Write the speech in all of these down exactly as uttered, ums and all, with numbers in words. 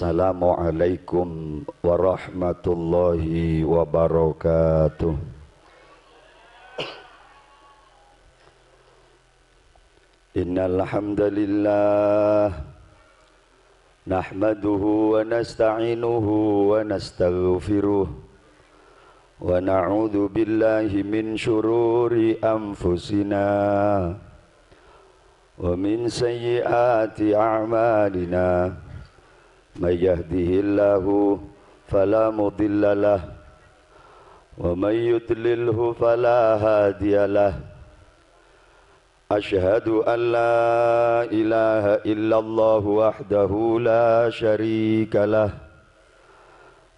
Assalamualaikum warahmatullahi wabarakatuh. Innal hamdalillah, nahmaduhu wa nasta'inuhu wa nastaghfiruh, wa na'udzu billahi min syururi anfusina wa min sayyiati a'malina. May yahdihillahu fala mudhillalah, wa may yudlilhu fala hadiyalah. Asyhadu an la ilaha illallah wahdahu la syarikalah,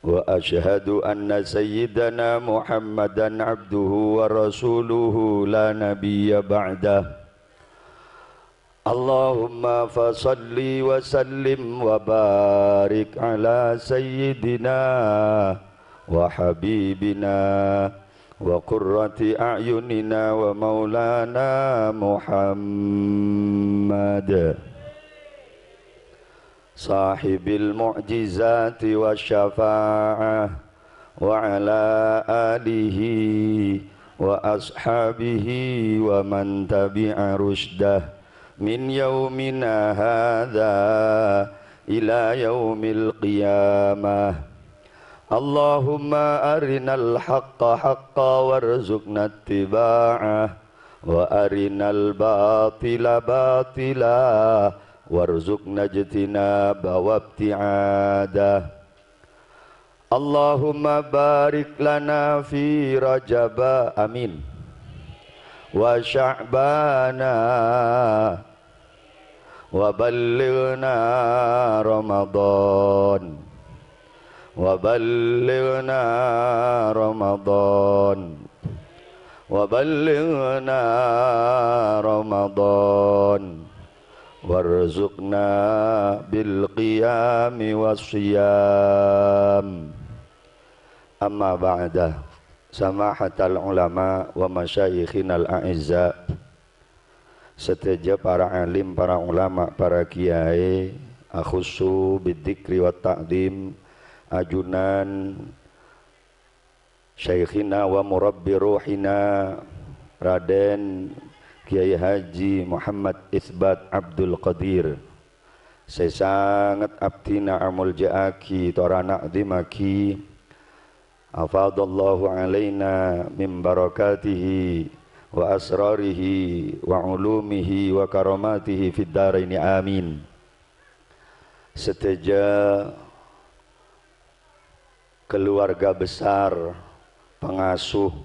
wa asyhadu anna sayyidana Muhammadan abduhu wa rasuluhu la nabiyya ba'dah. Allahumma fa shalli wa sallim wa barik ala sayyidina wa habibina wa qurrati a'yunina wa maulana Muhammad, sahibil mu'jizati wa syafa'ah, wa ala alihi wa ashabihi wa man tabi'a rusydah min yaumina hadza ila yaumil qiyamah. Allahumma arinal haqqa haqqa warzuqna ittiba'ah, wa arinal batila batila warzuqna ijtinaba wa ibti'adah. Allahumma barik lana fi Rajaba, amin, wa Sya'bana, wa ballighna Ramadan, wa ballighna Ramadan, wa ballighna Ramadan, warzuqna bil qiyami was siyam. Amma ba'da, samahatal ulama wa masyayikhinal a'izza, sadhâjâ para alim, para ulama, para kiyaè, akhussu bidzikri wat ta'dzim, ajunan Syaikhina wa murabbi ruhina Raden Kiai Haji Muhammad Isbat Abdul Qadir, sè sanget abdhina amolja'aghi tor ana'dhimaghi, afadallahu alaina min barakatihi wa asrarihi wa ulumihi wa karamatihi fid daraini, amin. Sadhâjâ keluarga besar pengasuh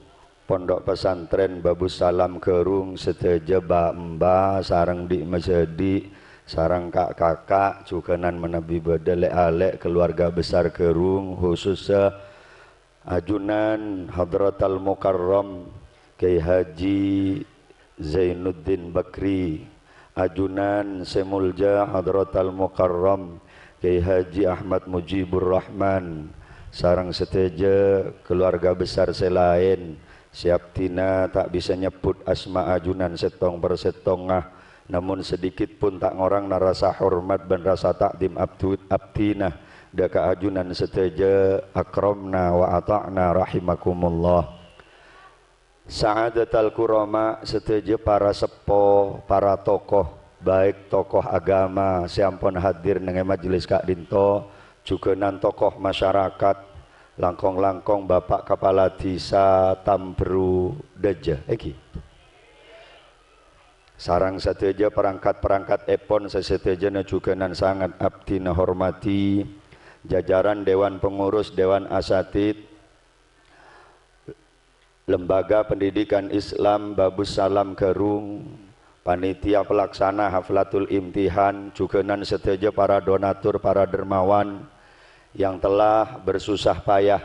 Pondok Pesantren Babussalam Garung, sadhâjâ bâ'-emba' sareng dhi'-masèdhi', sareng ka'-kaka', jhughânan manabi bâdâ lè'-alè' keluarga besar Garung, khusussa ajunan Hadratal Mukarram Kiai Haji Zainuddin Bakri, ajunan sè molja Hadratal Mukarram Kiai Haji Ahmad Mujibur Rahman, sareng sadhâjâ keluarga besar sè laèn, sè abdhina ta' bisa nyebbhut asma ajunan sèttong per sèttongnga, namong sadikit pon ta' ngorangana rasa hormat bân rasa ta'dhim abdu-, abdhina dâ' ka ajunan sadhâjâ, akramna wa ata'na rahimakumullah. Sa'adatal kurama, sadhâjâ para seppo, para tokoh, baik tokoh agama sè ampon hadir neng è majelis ka'dinto, jhughânan tokoh masyarakat, langkong-langkong Bapak Kapala Dhisa Tamberu Dâjâ, èngghi. Sareng sadhâjâ perangkat-perangkat èpon sè sadhâjâna jhughânan sanget abdhina hormadhi, jajaran Dewan Pengurus, Dewan Asatid, Lembaga Pendidikan Islam Babussalam Garung, panitia pelaksana Haflatul Imtihan, jhughânan sadhâjâ para donatur, para dermawan yang telah bersusah payah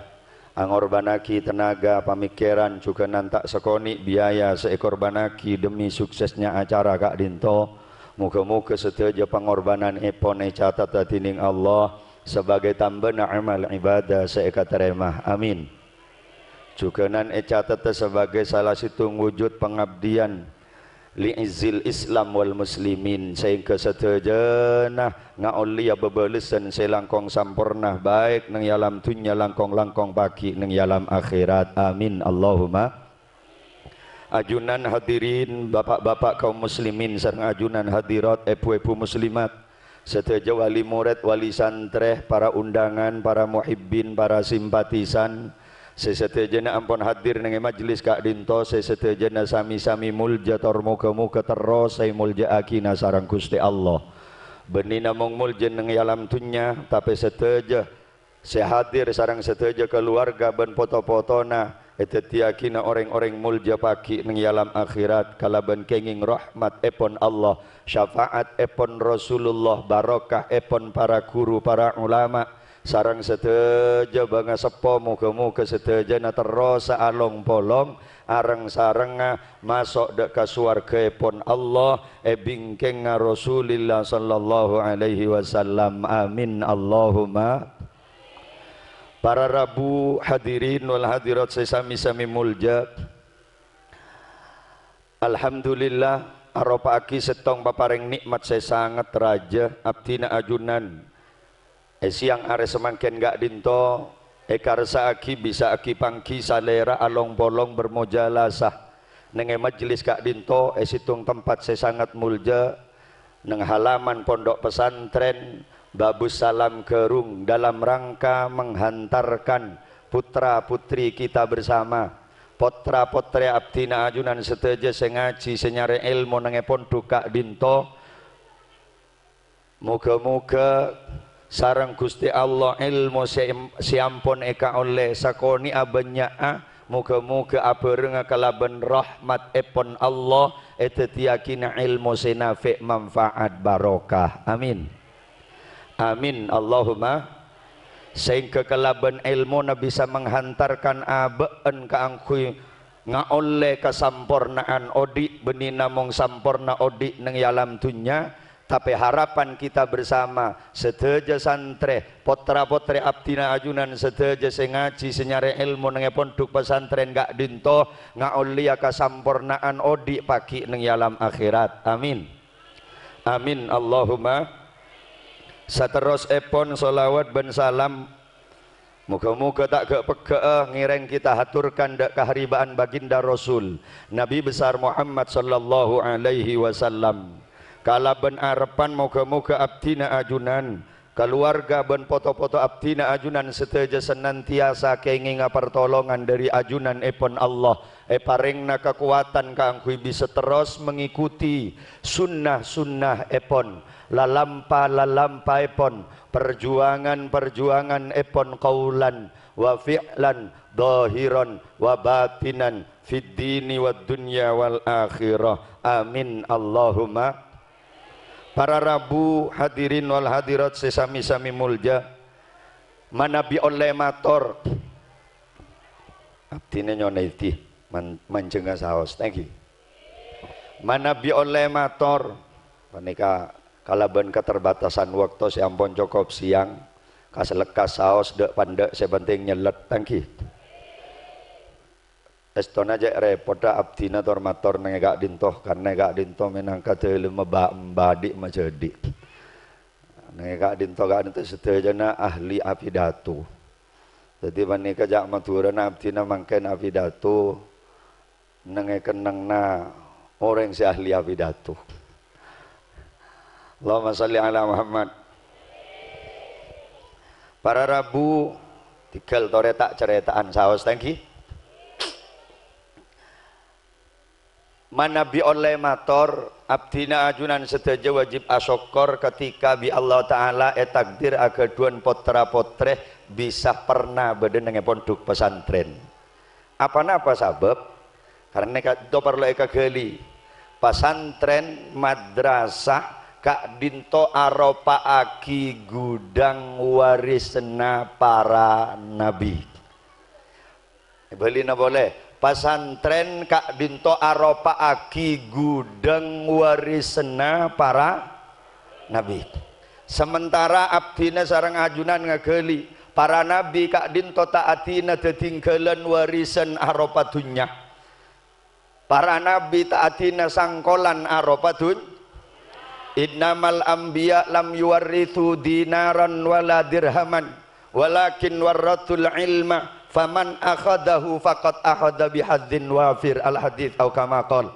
angorbhânnaghi tenaga, pamikiran, jhughânan ta' sakonè' biaya sè èkorbhânnaghi demi suksesnya acara ka'dinto. Moghâ-moghâ sadhâjâ pangorbhânan èpon ècatet dâddhi neng Allah sabâgâi tambâna amal ibadah sè èkatarèma. Amin. Jhughânan ècatet sabâgâi sala sèttong wujud pangabdiyân li'izzil Islam wal muslimin, saèngghâ sadhâjâna ngaollèya bâbâlessan sè langkong samporna, baik neng è alam dhunnya, langkong-langkong pagghi' neng è alam akhèrat. Amin, Allahumma. Ajunan hadirin, bapa'-bapa' kaum muslimin, sareng ajunan hadirat, èbhu-èbhu muslimat, sadhâjâ wali morèd, wali santrè, para undangan, para muhibbin, para simpatisan, sè sadhâjâna ampon hadir neng è majlis ka'dinto, sè sadhâjâna sami-sami molja tor moghâ-moghâ terros èmolja'aghina sareng Ghustè Allah. Bânnè namong molja neng è alam dhunnya, tapè sadhâjâ sè hadir sareng sadhâjâ kaluwarga bân poto-potona èdhâddhiyâghina orèng-orèng molja pagghi' neng è alam akhèrat kalabân kèngèng rahmatèpon Allah, syafa'atèpon Rasulullah, barokahèpon para ghuru, para ulama, sareng sadhâjâ bângaseppo. Moghâ-moghâ sadhâjâna terrosa along-polong, areng-sarengnga maso' dâ' ka sowarghâèpon Allah, è bingkèngnga Rasulillah sallallahu alaihi wasallam. Amin, Allahumma. Para rabu hadirin wal hadirat sè sami-sami molja. Alhamdulillah, aropa'aghi sèttong paparèng nè'mat sè sanget rajâ, abdhina ajunan è sèyang arè samangkèn ka'dinto èkarsa'aghi, bisa'aghi pangghi salèra along-polong bermujalasah neng è majlis ka'dinto è sèttong tempat sè sanget molja, neng halaman Pondok Pesantren Babussalam Garung, dalam rangka menghantarkan putra-putri kita bersama, potra-potrè abdhina ajunan sadhâjâ sè ngajhi, sè nyarè èlmo neng è pondhuk ka'dinto. Moghâ-moghâ sareng Ghustè Allah èlmo sè, sè ampon èkaollè sakonè'a bânnya'a, moghâ-moghâ abhârengnga kalabân rahmatèpon Allah èdhâddhiyâghina èlmo sè nafè' manfaat barokah. Amin. Amin, Allahumma. Saèngghâ kalabân èlmona bisa menghantarkan abâ'na kaangghuy ngaollè kasamporna'an odi', bânnè namong samporna odi' neng è alam dhunnya, tapè harapan kita bersama, sadhâjâ santrè, potra-potrè abdhina ajunan sadhâjâ sè ngajhi, sè nyarè èlmo neng è pondhuk pesantren ka'dinto, ngaollèya kasamporna'an odi' pagghi' neng è alam akhèrat. Amin. Amin, Allahumma. Saterrossèpon, shalawat bân salam moghâ-moghâ ta' ghâ'-peggâ'â ngèrèng kita haturkan dâ' kaharibaan baginda Rasul, Nabi Besar Muhammad sallallahu alaihi wasallam. Kalabân arebbhân moghâ-moghâ abdhina ajunan, kaluwarga bân poto-poto abdhina ajunan sadhâjâ sanantiyasa kèngènga partolongan dâri ajunanèpon Allah, èparèngana kakowadhân kaangghuy bisa terros mangèkoti sunnah-sunnahèpon, lalampa-lalampaèpon, parjuwangan-parjuwanganèpon qaulan wa fi'lan, dhahiran wa batinan, fid dini wad dunya wal akhirah. Amin, Allahumma. Para rabu, hadirin wal hadirat sè sami-sami molja, manabi ollè mator, abdhina nyonèdi man-, manjhengnga saos. Thank you. Manabi ollè mator, panèka kalabân katerbatasan bâkto sè ampon cokop sèyang, kas-lekkas saos dâ'-pandâ' sè penting nyellet, thank you. Èstona cè' rèpotta abdhina tor-mator neng è ka'dinto, karna è ka'dinto mènangka dâlemma ba-, mbâdhi' majâdhi'. Neng è ka'dinto, ka'dinto sadhâjâna ahli apidato. Dhâddhi panèka ca' Madhurâna abdhina mangkèn apidato neng è kennengnganna orèng sè ahli apidato. Allahumma shalli ala Muhammad. Para rabu, tèghâl torè ta' carèta'an saos, thank you. Manabi ollè mator, abdhina ajunan sadhâjâ wajib asokkor ketika bi' Allah Ta'ala ètakdir aghâdhuwân potra-potrè bisa perna bâdâ neng è pondhuk pesantren. Apa-napa sabâb? Karna ka'dinto parlo èkaghâli. Pasantren, madrasah, ka'dinto aropa'aghi ghudhâng warisanna para nabi. Bâlina polè, pasantren ka'dinto aropa'aghi ghudhâng warisanna para nabi. Samentara abdhina sareng ajunan ngaghâli, para nabi ka'dinto ta' adina dhâddhi ghâlân warisan aropa dhunnya. Para nabbhi ta' adina sangkolan aropa dun-, "Innamal anbiya lam yuwarritsu dinaran wala dirhaman, walakin warratsul ilma, faman akhadzahu faqad akhadza bihadzin wafir." Al-hadits, au kama qol.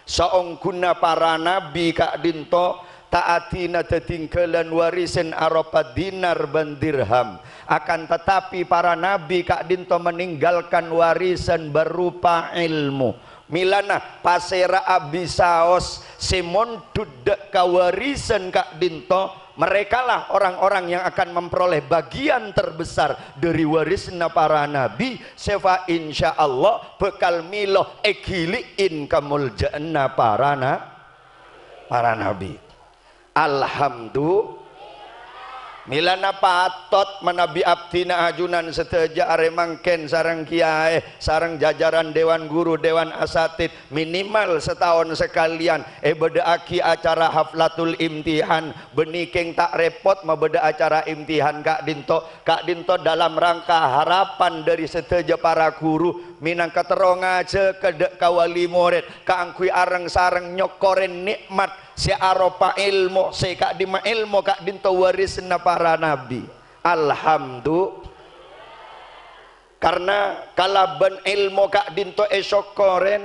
Saongghuna para nabbhi ka'dhinto ta' adina dadinggalan warisan aropa dinar ban dirham. Akan tetapi, para nabbhi ka'dhinto meninggalkan warisan berupa ilmu. Milana pasèra'a bisaos sè mondhut dâ' ka warisan ka'dhinto, merekalah orang-orang yang akan memperoleh bagian terbesar dari warisanna para nabbhi, sè fa insyaallah bhâkal mèlo èghili'in kamoljâ'ânna para na-, para nabbhi. Alhamdu-, Milana patot manabi abdhina ajunan sadhâjâ arè mangkèn sareng kiyaè, sareng jajaran dewan guru, dewan asatid, minimal sataon sakalèyan èbâdââghi acara haflatul imtihan. Bânnè kèng ta' rèpot mabâdâ acara imtihan ka'dhinto', ka'dhinto' dalam rangka harapan dhâri sadhâjâ para guru mènangka terro ngajhâghâ dâ' ka wali morèd kaangghuy areng-sareng nyokkorè nè'mat sè aropa èlmo, sè ka'dhimma èlmo ka'dhinto' warisanna para nabbhi. Alhamdu-, karna kalabân èlmo ka'dhinto' èsokkorè,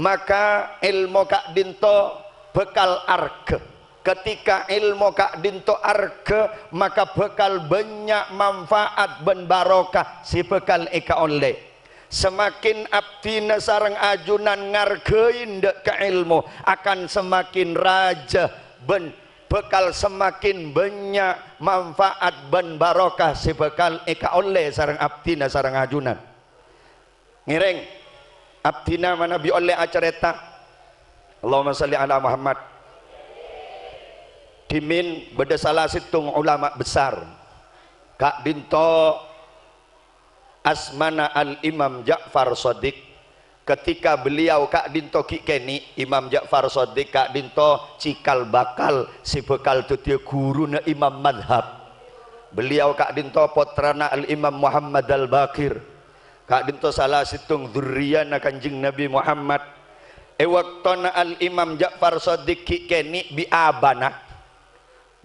maka èlmo ka'dhinto' bhâkal arghâ. Ketika èlmo ka'dhinto' arghâ, maka bhâkal bânnya' manfaat bân barokah sè bhâkal èkaollè. Semakin abdhina sareng ajunan ngarghâi dâ' ka èlmo, akan semakin rajâ bân bhâkal semakin bânnya' manfaat bân barokah sè bhâkal èkaollè sareng abdhina sareng ajunan. Ngèrèng, abdhina manabi ollè acarèta. Allahumma shalli ala Muhammad. Dhimèn bâdâ sala sèttong ulama besar. Ka'dhinto' asmana Al-Imam Ja'far Shadiq. Ketika beliau ka'dhinto' ghi' kènè', Imam Ja'far Shadiq ka'dhinto' cikal bakal sè bhâkal dhâddhiyâ ghuruna imam madhab. Beliau ka'dhinto' pottrana Al-Imam Muhammad Al-Baqir. Ka'dhinto' sala sèttong dzurriyana Kanjeng Nabi Muhammad. È bâktona Al-Imam Ja'far Shadiq ghi' kènè' bi' abana,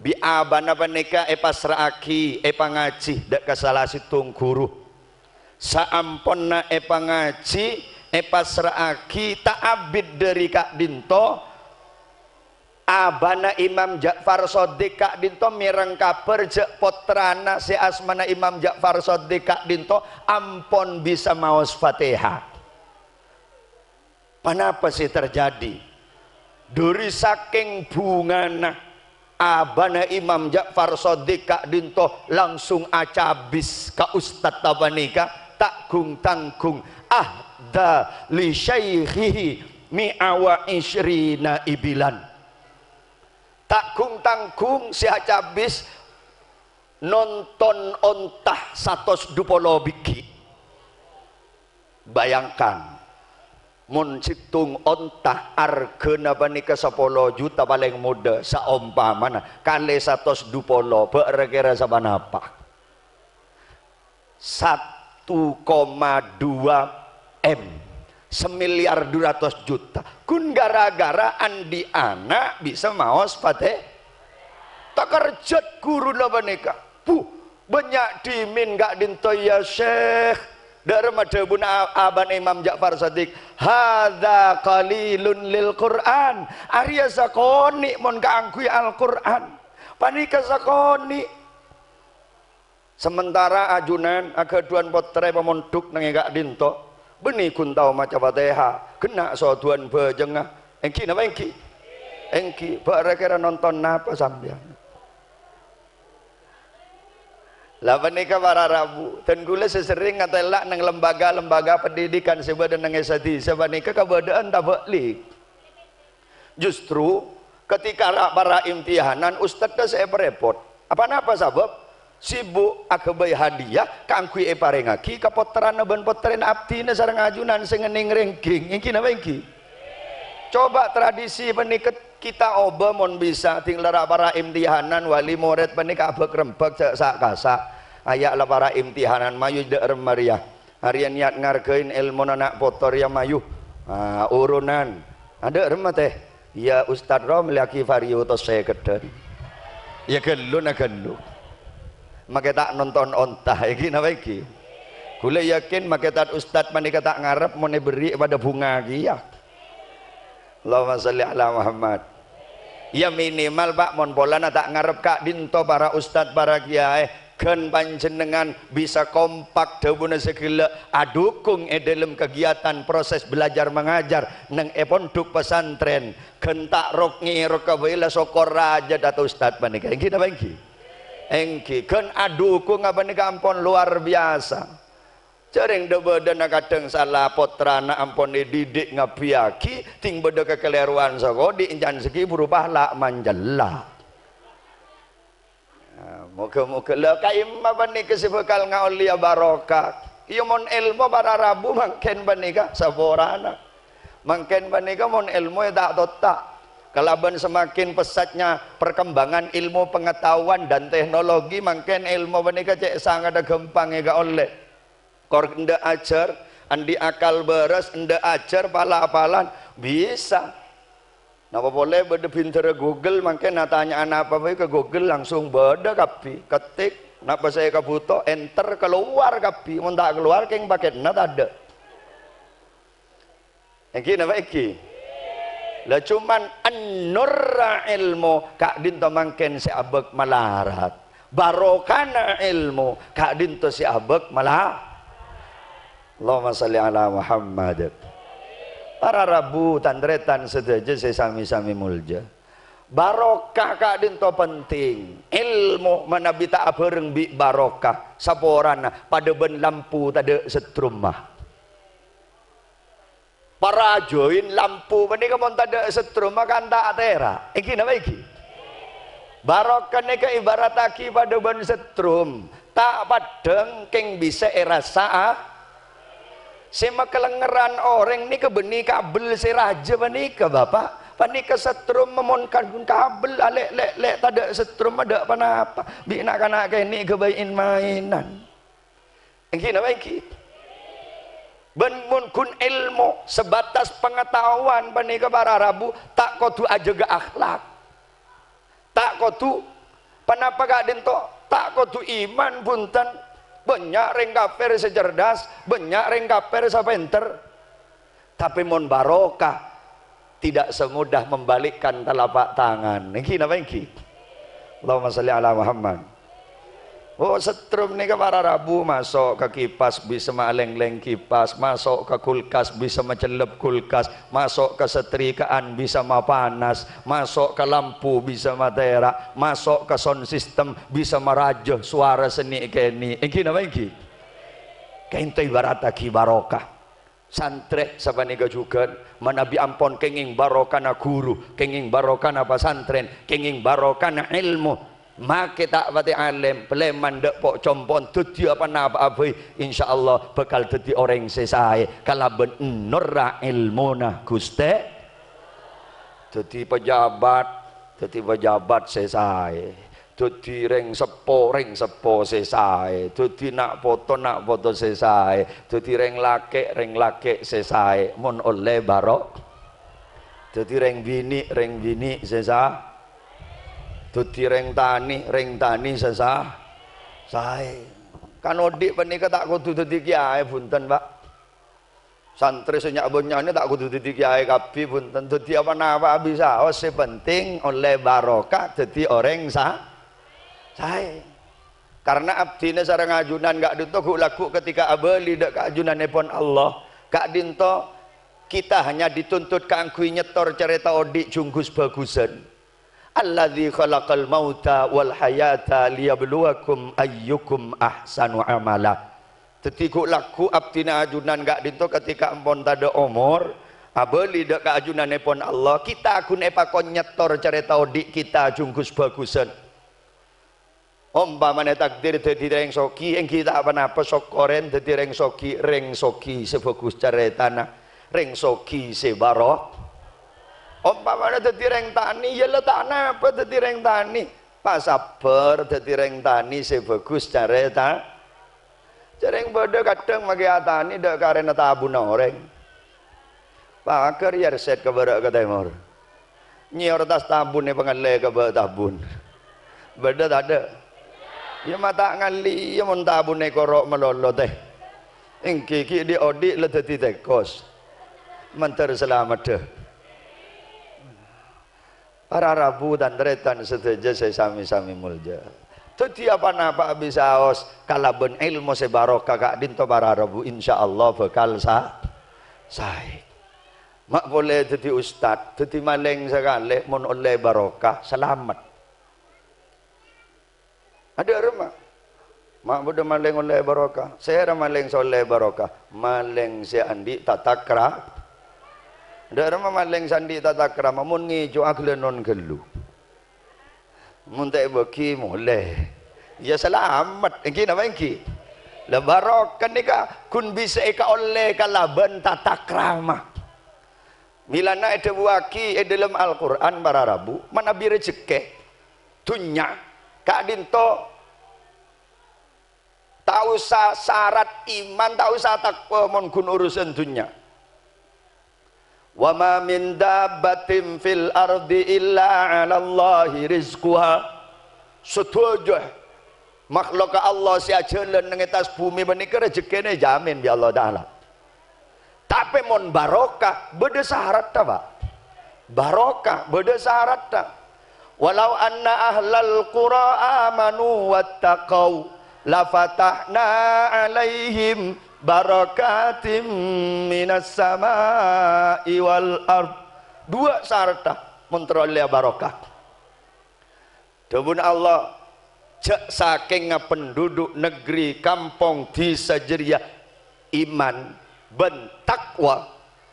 bi' abana panèka èpasra'aghi, èpangajhi dâ' ka sala sèttong ghuru. Saamponna èpangajhi, èpasra'aghi, ta' abit dhâri ka'dhinto', abana Imam Ja'far Shadiq ka'dhinto' mèreng kabhâr jâ' pottrana sè asmana Imam Ja'far Shadiq ka'dhinto' ampon bisa maos Fatèha. Ponapa sè terjadi? Dhâri sakèng bhungana, abana Imam Ja'far Shadiq ka'dhinto' langsung acabis ka ustad panèka, ta' gung-tanggung, ahda li syaikhihi mi'a wa isyrina ibilan. Ta' gung-tanggung sè acabis nonton onta satos dhu polo bighi'. Bayangkan, mon sèttong onta arghâna panèka sapolo juta palèng modâ, saompamana kalè satos dhu polo, bâ' ra-kèra saponapa? Satu koma dua M, samiliar dhu ratos juta. Ghun ghârâ-ghârâ andi' ana' bisa maos Fatè-, takerjhât ghuruna panèka. Bu, bânnya' dhimèn ka'dhinto', ya Syekh. Dâ' remma dhâbuna a-, abana Imam Ja'far Shadiq, "Hadza qalilun lil Qur'an." Arèya sakonè' mon kaangghuy Al-Qur'an. Panèka sakonè'. Sementara ajunan aghâdhuwân pottrè pamondhuk neng è ka'dhinto', bânnè ghun tao maca Fatèha, ghenna' soduwân bhâjângnga. Èngghi napa èngghi? Èngghi. Bâ' ra-kèra nonton napa sampèyan? La panèka para rabu, dân kaulâ sè serrèng ngatèla' neng lembaga-lembaga pendidikan sè bâdâ neng è sadhisa panèka kabâdâ'ân tabâlik. Justru ketika ra-, para imtihanan, ustadda sè èparèpot. Apa napa sabâb? Sibuk aghâbây hadiah kaangghuy èparèngaghi ka pottrana bân pottrèna abdhina sareng ajunan sè ngennèng rèngging. Èngghi napa èngghi? Coba tradisi panèka kita obâ mon bisa, ding la para imtihanan wali morèd panèka abâk-rembâk sa'-kasa'. Aya' la para imtihanan mayu dâ' remma rèya. Arèya niyat ngarghâi èlmona na' poto rèya mayu. Ah, urunan. Adâ' remma tè. Iyâ, Ustad ro mellèyaghi Vario tos sèkeddhân. Iyâ, ghâllu na ghâllu. Makè ta' nonton onta, èngghi napa èngghi? Ghulâ yakin makè tad-ustad panèka ta' ngarep mon èberri' padâ bhunga kèya. Allahumma shalli ala Muhammad. Ya minimal, Pak, mon polana ta' ngarep ka'dinto para ustad, para kiyaè, ghân panjhennengngan bisa kompak dhâbuna sè ghellâ' adhukung è dhâlem kegiatan proses belajar mengajar neng è pondhuk pesantren. Ghân ta' rok-ngerok kabâi la sokor rajâ dâ' ustad panèka. Èngghi napa èngghi? Èngghi. Ghân adhukungnga panèka ampon luar biasa. Jhâreng dhâ-bâdhâna kadhâng sala pottrana ampon èdidik ngabbhiyaghi, dhing bâdhâ kakalèrowan sakodhi' èncan sèghi buru pahla manjella. Nah, moghâ-moghâ, la, ka'imma panèka sè bhâkal ngaollèya barokah. Iyâ, mon èlmo para rabu mangkèn panèka saporana. Mangkèn panèka mon èlmo è ta' totta'. Kalabân semakin pesatnya perkembangan ilmu pengetahuan dan teknologi, mangkèn èlmo panèka cè' sangadhâ ghâmpang èkaollè. Kor endâ' ajhâr, andi' akal bârâs, endâ' ajhâr pal-apalan, bisa. Napa polè bâdhâ bhindhârâ Google, mangkèn atanya anapa bhâi ka Google, langsung bâdhâ kabbhi. Ketik, napa sè èkabhuto, enter, kalowar kabbhi. Mon ta' kalowar, kèng pakètna tadâ'. Èngghi napa èngghi? La, cuman ennurra èlmo ka'dinto mangkèn sè abâk malarat. Barokana èlmo ka'dinto sè abâk mala-, Allahumma shalli ala Muhammad. Para rabu, tan-tarètan sadhâjâ sè sami-sami molja. Barokah ka'dinto penting. Èlmo manabi ta' abhâreng bi' barokah, saporana padâ bân lampu tadâ' settrumma. Parajâin lampu panèka mon tadâ' settrumma kan ta' atèra'. Èngghi napa èngghi? Barokah nèka èbarattaghi padâ bân settrum, ta' paddhâng kèng bisa èrassa'a. Sè makalengngerran orèng nèka bânnè kabel sè rajâ panèka, Bapa'. Panèka settrum mon kan kabel alè'-lè'-lè' tadâ' settrum tadâ' ponapa. Bi' na'-kana' kènè' ghâbây in-maènan. Èngghi napa èngghi? Bân mon ghun èlmo sebatas pengetahuan panèka para rabu ta' kodhu ajâgâ akhlak. Ta' kodhu, ponapa ka'dinto? Ta' kodhu iman, bhunten. Bânnya' rèng kafir sè cerdas, bânnya' rèng kafir sè pènter. Tapè mon barokah, tidak semudah membalikkan telapak tangan. Èngghi napa èngghi? Allahumma shalli ala Muhammad. Oh, settrum nèka para rabu, maso' ka kipas bisa malènglèng kipas, maso' ka kulkas bisa macellep kulkas, maso' ka setrikaan bisa mapanas, maso' ka lampu bisa matèra', maso' ka sound system bisa marajâ sowara sè nè'-kènè'. Èngghi napa èngghi? Ka'dinto èbarattaghi barokah. Santrè sapanèka jhughân, manabi ampon kèngèng barokana ghuru, kèngèng barokana pasantren, kèngèng barokana èlmo, makè ta' patè alèm, palèman dâ' po'-compo'en, dhâddhiyâ pa-napa'a bhâi, insyaallah bhâkal dhâddhi orèng sè saè kalabân ennurra èlmona Ghustè. Dhâddhi pejabat, dhâddhi pejabat sè saè. Dhâddhi rèng seppo, rèng seppo sè saè. Dhâddhi na' poto, na' poto sè saè. Dhâddhi rèng lakè', rèng lakè' sè saè. Mon ollè baro. Dhâddhi rèng binè', rèng binè' sè sa-, dhâddhi rèng tanè, rèng tanè sè sa-, saè. Kan odi' panèka ta' kodhu dhâddhi kèyaè, bhunten, Pak. Santrè sè nya'-bânnya'na ta' kodhu dhâddhi kèyaè kabbhi, bhunten. Dhâddhi apa-napa bisa, oh, sè penting ollè barokah dhâddhi orèng sa-, saè. Karna abdhina sareng ajunan ka'dinto ghu'-lagghu' ketika abâli dâ' ka ajunanèpon Allah, ka'dinto kita hanya dituntut kaangghuy nyettor carèta odi' jhungghus bhâghusân. "Alladzi khalaqal mauta wal hayata liyabluwakum ayyukum ahsanu amala." Dhâddhi ghu'-lagghu' abdhina ajunan ka'dinto ketika ampon tadâ' omor, abâli dâ' ka ajunanèpon Allah, kita ghun èpakon nyettor carèta odi' kita jhungghus bhâghusân. Ompamana takdir dhâddhi rèng soghi, èngghi ta' pa-napa, sokkorè dhâddhi rèng soghi, rèng soghi sè bhâghus carètana, rèng soghi sè baro-. Ompamana dhâddhi rèng tanè, ya la ta' napa dhâddhi rèng tanè. Pasabbhâr dhâddhi rèng tanè sè bhâghus carèta-. Jhâreng bâdâ kadhâng makè atanè dâ' karèna tabuna orèng. Paghâr yâ rèsèt ka bârâ' ka tèmor. Nyèyor tas tabun è pangallè ka bâ' tabun. Bâdâ tadâ'? Yâ mata' ngallè, yâ mon tabun è koro' malolo tè. Èngghi ghi' dhi'-odhi' la dhâddhi tèkos. Mandhâr salameddhâ. Para rabu tan-tarètan sadhâjâ sè sami-sami molja. Dhâddhi apa-napa bisaos kalabân èlmo sè barokah ka'dinto para rabu, insyaallah bhâkal sa-, saè. Ma' polè dhâddhi ustad, dhâddhi malèng sakalè, mon ollè barokah, salamet. Adhâ' remma. Ma' bâdâ malèng ollè barokah. Sèra malèng sè ollè barokah? Malèng sè andi' tatakra-, adhâ' remma malèng sè andi' tatakrama, mon ngèco'a ghâlânon ghâllu. Mon ta' èbâghi molè. Yâ salamet. Èngghi napa èngghi? La barokah nèka ghun bisa èkaollè kalabân tatakrama. Mèlana èdhâbuwâghi è dhâlem Al-Qur'an para rabu, manabi rejhekkè, dhunnya, ka'dinto ta' osa sarat iman, ta' osa takwa mon ghun urusan dhunnya. "Wa ma min dabbatin fil ardi illa 'alallahi rizquha." Sadhâjâ makhlukka Allah sè ajhâlân neng è attas bhumè panèka rejhekkèna èjhâmin bi' Allah Ta'ala. Tapè mon barokah, bâdâ saratta, Pak. Barokah, bâdâ saratta. "Walau anna ahlal qura amanu wattaqau, lafatahna 'alaihim barakatim minas sama'i wal ard." Duwâ' saratta, mon terro ollè barokah. Dhâbuna Allah, "Jhâ' sakèngnga penduduk negri, kampong, dhisa jârèya iman bân takwa,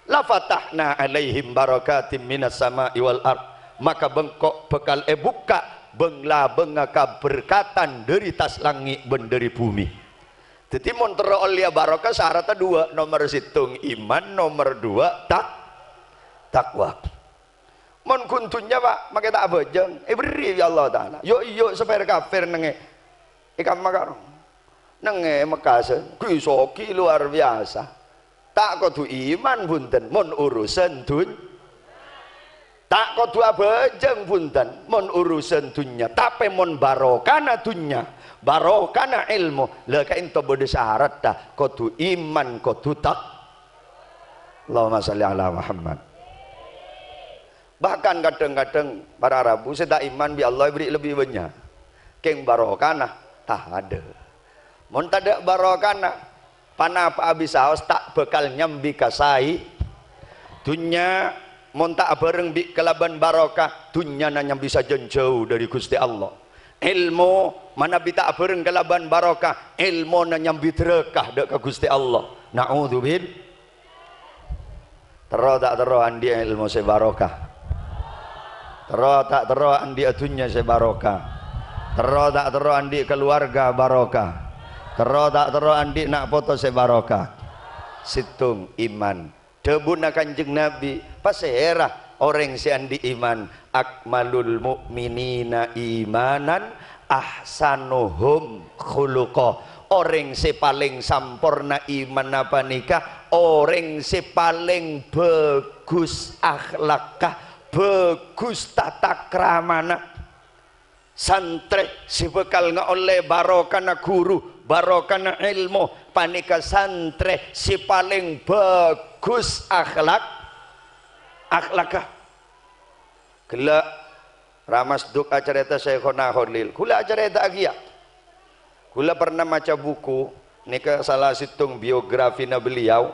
la fatahna 'alaihim barakatim minas sama'i wal ard." Maka bengko' bhâkal èbukka' bâng-labângnga kaberkatan dâri attas langngè' bân dâri bhumè. Dhâddhi, mon terro ollèya barokah, saratta duwâ', nomer sèttong iman, nomer duwâ' tak-, takwa. Mon ghun dhunnya, Pak, makè ta' abhâjâng, èberri' bi' Allah Ta'ala. Yo'-iyo' sapèr kafir neng è, è kamma karo. Neng è Mekka sè ghi-soghi luar biasa. Ta' kodhu iman, bhunten, mon urusan dhun-, ta' kodhu abhâjâng, bhunten, mon urusan dhunnya. Tapè mon barokana dhunnya, barokana èlmo, la ka'dinto bâdâ saratta, kodhu iman, kodhu tak-, Allahumma shalli ala Muhammad. Bahkan kadhâng-kadhâng para rabu sè ta' iman bi' Allah èberri' lebbi bânnya'. Kèng barokana tadâ'. Mon tadâ' barokana, pa-napa'a bisaos ta' bhâkal nyambi ka saè. Dhunnya mon ta' abhâreng bi' kalabân barokah, dhunnyana nyambi sajân jâu dâri Ghustè Allah. Èlmo manabi ta' abhâreng kalabân barokah, èlmona nyambi dhârâka dâ' ka Ghustè Allah. Na'udzubil-, Terro ta' terro andi' èlmo sè barokah? Terro ta' terro andi' dhunnya sè barokah? Terro ta' terro andi' kaluwarga barokah? Terro ta' terro andi' na' poto sè barokah? Sèttong, iman. Dhâbuna Kanjeng Nabi, "Pasèra orèng sè andi' iman?" "Akmalul mu'minina imanan, ahsanuhum khuluqa." Orèng sè palèng samporna imanna panèka orèng sè palèng bhâghus akhlakka, bhâghus tatakramana. Santrè sè bhâkal ngaollè barokana ghuru, barokana èlmo, panèka santrè sè palèng bhâghus akhlak-, akhlakka. Ghellâ' Ramasduk acarèta Syaikhona Kholil. Ghulâ acarèta'aghiyâ. Ghulâ pernah maca buku, nèka sala sèttong biografina beliau.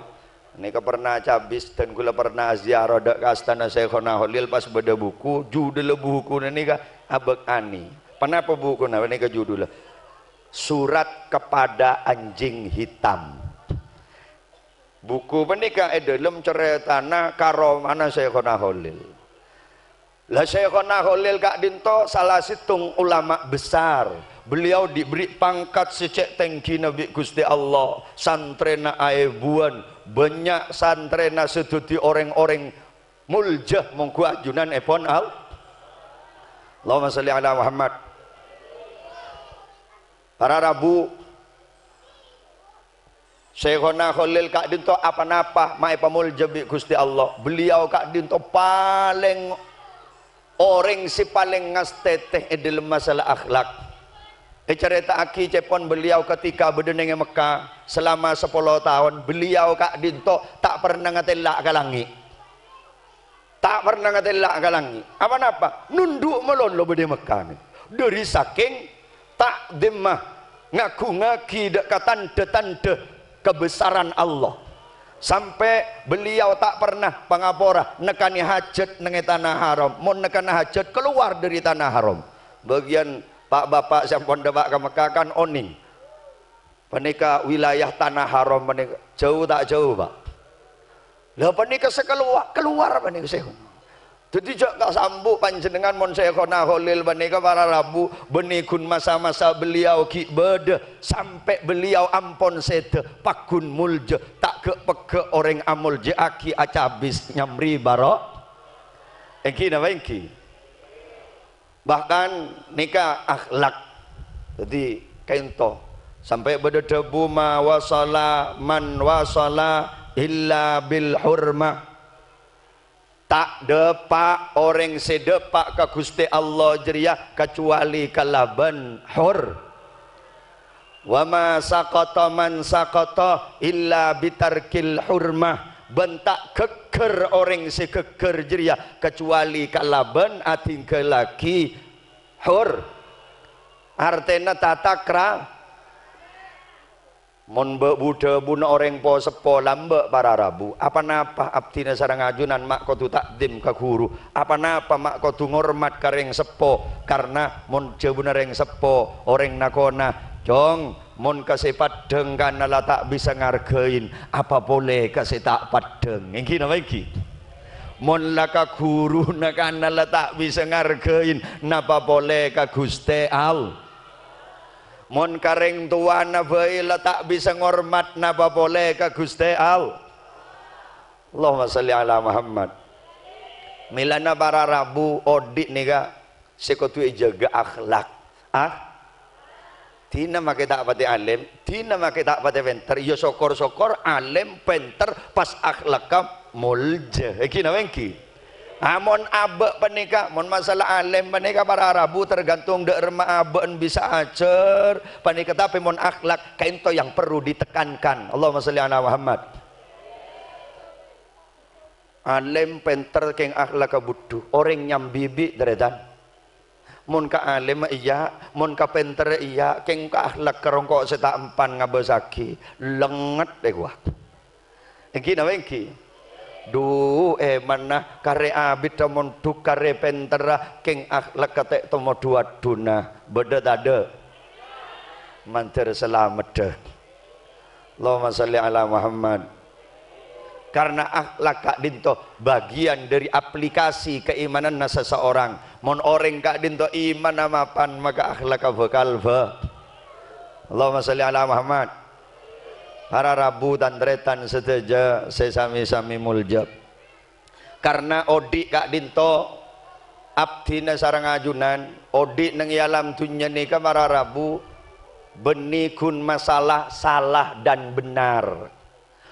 Nèka pernah cabis dan ghulâ pernah ziarah dâ' ka astana Syaikhona Kholil pas bâdâ buku, judhulla bukuna nèka Abâk Ani. Ponapa bukuna nèka judhulla? Surat Kepada Anjing Hitam. Buku panèka è dhâlem carètana karomana Syaikhona Kholil. La, Syaikhona Kholil ka'dinto sala sèttong ulama besar. Beliau diberi pangkat sè cè' tèngghina bi' Ghustè Allah. Santrèna aèbuwân, bânnya' santrèna sè dhâddhi orèng-orèng molja mongghu ajunan èpon Al-, Allahumma shalli ala Muhammad. Para rabu, Syaikhona Kholil ka'dhinto' apa-napa ma' èpamolja bi' Ghustè Allah. Beliau ka'dhinto' palèng orèng sè palèng ngastètè è dhâlem masalah akhlak. Ècarèta'aghi cèpon beliau ketika bâdâ nèng è Mekka selama sapolo taon, beliau ka'dhinto' ta' pernah ngatèla' ka langngè'. Ta' pernah ngatèla' ka langngè'. Apa-napa? Nondhu' malolo bâdâ è Mekka nè. Dhâri sakèng ta'dhimma, ngaghungaghi dâ' ka tandhâ-tandhâ kebesaran Allah. Sampè' beliau ta' pernah pangapora nèkanè hajhât nèng è Tanah Haram. Mon nèkanè hajhât, kalowar dhâri Tanah Haram. Bâgiyân pa'-bapa' sè ampon dâpa' ka Mekka kan onèng. Panèka wilayah Tanah Haram panèka. Jâu ta' jâu, Pa'? Lah, panèka sè kalowar, kalowar panèka sè. Dhâddhi jhâ' kasambu' panjhennengngan mon Syaikhona Kholil panèka para rabu, bânnè ghun masa-masa beliau ghi' bâdâ, sampè' beliau ampon sèdhâ, pagghun molja, ta' ghâ'-pegghâ' orèng amolja'aghi acabis nyamri bâro'. Èngghi napa èngghi? Bahkan nèka akhlak. Dhâddhi, kaènto. Sampè' bâdâ dhâbu, "Ma wasala man wasala illa bil hurmah." Ta' dâpa' orèng sè dâpa' ka Ghustè Allah jârèya kacuali kalabân hor. "Wa ma saqata man saqata illa bitarkil hurmah," bân ta' ghâgghâr orèng sè ghâgghâr jârèya kacuali kalabân adhingghâllaghi hor. Artèna tata kra-, mon bâ-, bu-dhâbuna orèng po-, seppo lambâ' para rabu, apa-napa abdhina sareng ajunan ma' kodhu ta'dhim ka ghuru. Apa-napa ma' kodhu ngormat ka rèng seppo, karna mon dhâbuna rèng seppo, orèng nakona, "Cong, mon ka sè paddhâng kana la ta' bisa ngargain, apa polè ka sè ta' paddhâng?" Èngghi napa èngghi? Mon la ka ghuruna kana la ta' bisa ngargain, napa polè ka Ghustè All-, Mon ka rèng towana bhâi la ta' bisa ngormat, napa polè ka Ghustè All-, Allahumma shalli ala Muhammad. Mèlana para rabu odi' nèka sè kodhu èjâgâ akhlak. Ah? Dina makè ta' patè alèm, dina makè ta' patè pènter, ya sokor-sokor alèm, pènter, pas akhlakka molja. Èngghi napa èngghi? Amon abâ' panèka, mon masalah alèm panèka para rabu tergantung dâ' remma abâ'en bisa ajhâr panèka, tapè mon akhlak kaènto yang perlu ditekankan. Allahumma shalli ala Muhammad. Alèm, pènter, kèng akhlakka budhu. Orèng nyambi bi', tarètan. Mon ka alèm iyâ, mon ka pènter iyâ, kèng ka akhlak ka rongko' sè ta' empan ngabâsaghi. Lengnget è kowa. Èngghi napa èngghi? Dhu, èmanna karè abiddhâ mondhuk karè pènterra, kèng akhlakka ta' temmo dhu-adhuna. Bâdâ tadâ'? Mandhâr salameddhâ. Allahumma shalli ala Muhammad. Karna akhlak ka'dhinto bagian dhâri aplikasi kaimananna seseorang. Mon orèng ka'dhinto imanna mapan, maka akhlakka bhâkal bhâ-, Allahumma shalli ala Muhammad. Para rabu, tan-tarètan sadhâjâ sè sami-sami molja. Karna odi' ka'dhinto, abdhina sareng ajunan, odi' neng è alam dhunnya nèka para rabu, bânnè ghun masalah salah dan benar.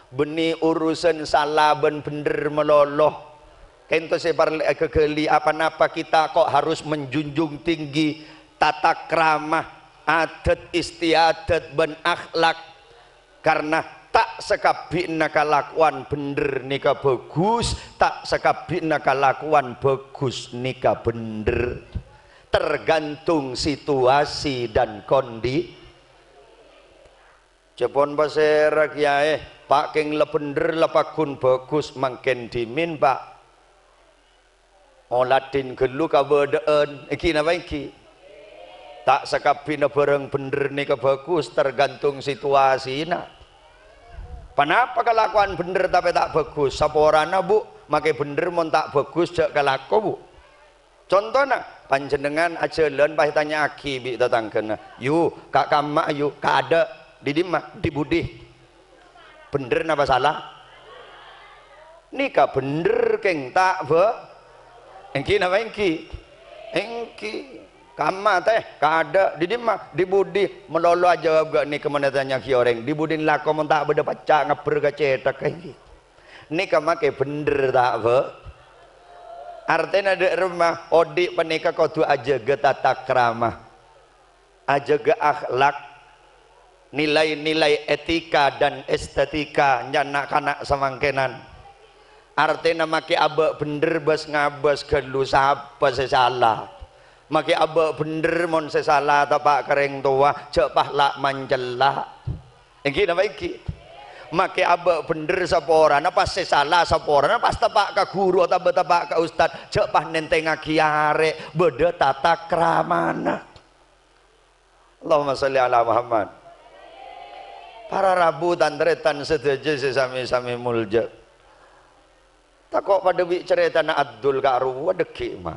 Bânnè urusan sala bân bhendher malolo. Kaènto sè parlè èghâghâli, apa-napa kita kok harus menjunjung tinggi tata krama, adat istiadat, bân akhlak. Karna ta' sakabbhiyanna kalakowan bhendher nèka bhâghus, ta' sakabbhiyanna kalakowan bhâghus nèka bhendher. Tergantung situasi dan kondi-, Cèpon pasèra, Kèyaè? Pa' kèng la bhendher, la pagghun bhâghus, mangkèn dhimèn, Pa'. Oladhin ghâllu kabâdâ'ân, èngghi napa èngghi? Ta' sakabbhina bhârâng bhendher nèka bhâghus, tergantung situasina. Ponapa kalakowan bhendher tapè ta' bhâghus? Saporana, Bu', makè bhendher mon ta' bhâghus jhâ' kalako, Bu'. Contona, panjhennengngan ajhâlân pas ètanya'aghi bi' tatangghâna, "Yu, ka' kamma, Yu, ka'dâ', dhi dimma, dhi budi?" Bhendher napa sala? Nèka bhendher, kèng ta' bhâ-, èngghi napa èngghi? Èngghi. Kamma, tè, kaadâ', dhi dimma, dhi budi, malolo ajâwâb ghânèka mon ètanya'aghi orèng, dhi budina lako mon ta' bâdâ pacca' ngabbher ka cèthagghâ, ènggi. Nèka makè bhendher, ta', Bu? Artèna dâ' remma, odi' panèka kodhu ajâgâ tata krama, ajâgâ akhlak, nilai-nilai etika dan estetika nyana' kana' samangkènan. Artèna makè abâ' bhendher bâs-ngabâs ghâllu sapa sè sala. Makè abâ' bhendher mon sè sala teppa' ka rèng towa, jhâ' pas la' mancella'. Ènggi napa ènggi? Makè abâ' bhendher saporana, pas sè sala saporana, pas teppa' ka ghuru otabâ teppa' ka ustad, jhâ' pas nèntèngngaghi arè', bâdâ tata kramana. Allahumma shalli ala Muhammad. Para rabu tan-tarètan sadhâjâ sè sami-sami molja. Tako' padâ bi' carètana Abdul ka'rowa dhâggi', Ma'.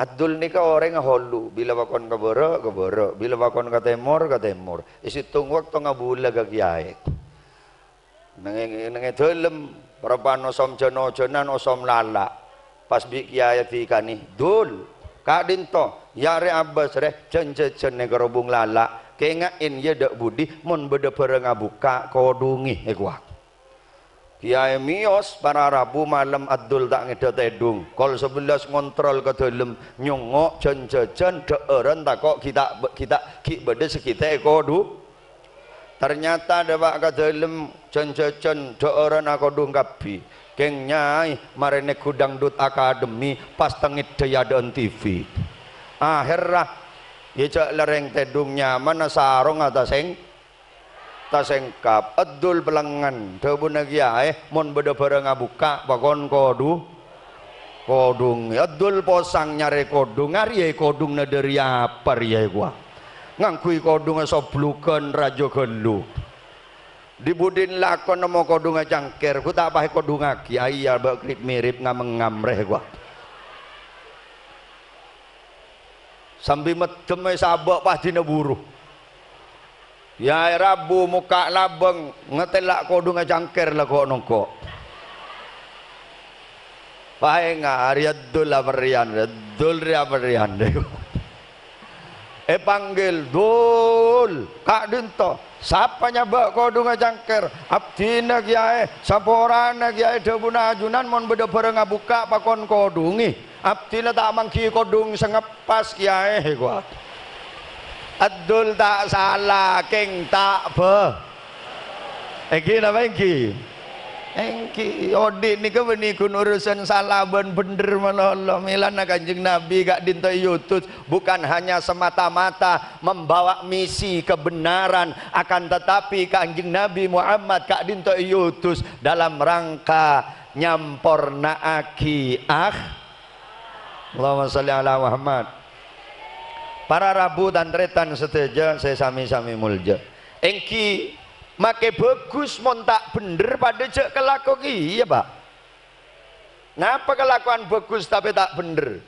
Abdul nèka orèngnga holu, bilâ pakon ka bârâ', ka bârâ', bilâ pakon ka tèmor, ka tèmor. È sèttong bâkto ngabulâ ka kèyaè. Neng è, neng è dâlem, parappa'na osom jân-ojânan, osom lala'. Pas bi' kèyaè èdhikanè, "Dul, ka'dinto, yâ rè abâs rè, jân-jhâjhân è karobung lala'. Kènga'è, yâ dâ' budi, mon bâdâ bârâng abukka', kodhungè," èkowa. Kèyaè mèyos, para rabu malem Abdul ta' ngèdhâ tèdung. Kol sabellâs ngontrol ka dâlem, nyongngo' jân-jhâjhân, dhâ'ârân tako' ghi' ta', ghi' ta', ghi' bâdâ sè ghi' ta' èkodhu. Ternyata dâpa' ka dâlem, jân-jhâjhân dhâ'ârân akodhung kabbhi. Kèng nyaè marè neggu' Dangdut Akademi, pas tengngèdhâ è adâ'ân T V. Aherra, yâ jhâ' la rèng tèdung nyamana sarongnga tasèng-, tasèngkap. Abdul pèlengngen, dhâbuna kèyaè, "Mon bâdâ bârâng abukka', pakon kodhu-, kodhung." Abdul posang nyarè kodhung, arèya kodhungnga dâri apa rèya èkowa? Ngangghuy kodhungnga soblugân rajâ ghâllu. Dhi budina lako nemmo kodhungnga cangkèr, ghu ta' pas èkodhungngaghi, aiya bâ' krit-mirip ngam-ngam rè èkowa. Sambi meddhem è sabâ' pas dina buru. Yâ, è rabu mokka' labâng, ngatèla' kodhungnga cangkèr la ko'-nongko'. Paènga, arèya Dul aperrèyan, Dul rè aperrèyan. Èpanggil, "Dul, ka'dinto, sapa nyabâ' kodhungnga cangkèr?" "Abdhina, Kèyaè." "Saporana, Kèyaè?" "Dhâbuna ajunan mon bâdâ bârâng abukka', pakon kodhungè." "Abdhina ta' mangghi kodhung sè ngeppas, Kèyaè," èkowa. Abdul ta' sala, kèng ta' bâ-, ènggi napa ènggi? Ènggi. Odi' nèka bânnè ghun urusan sala bân bhendher malolo. Mèlana Kanjeng Nabi ka'dinto èutus bukan hanya semata-mata membawa misi kebenaran, akan tetapi Kanjeng Nabi Muhammad ka'dinto èutus dalam rangka nyamporna'aghi akh-, Allahumma shalli ala Muhammad. Para rabu tan-tarètan sadhâjâ sè sami-sami molja. Ènggi, makè bhâghus mon ta' bhendher padâ jhâ' kalako kèya, Pa'. Napa kalakowan bhâghus tapè ta' bhendher?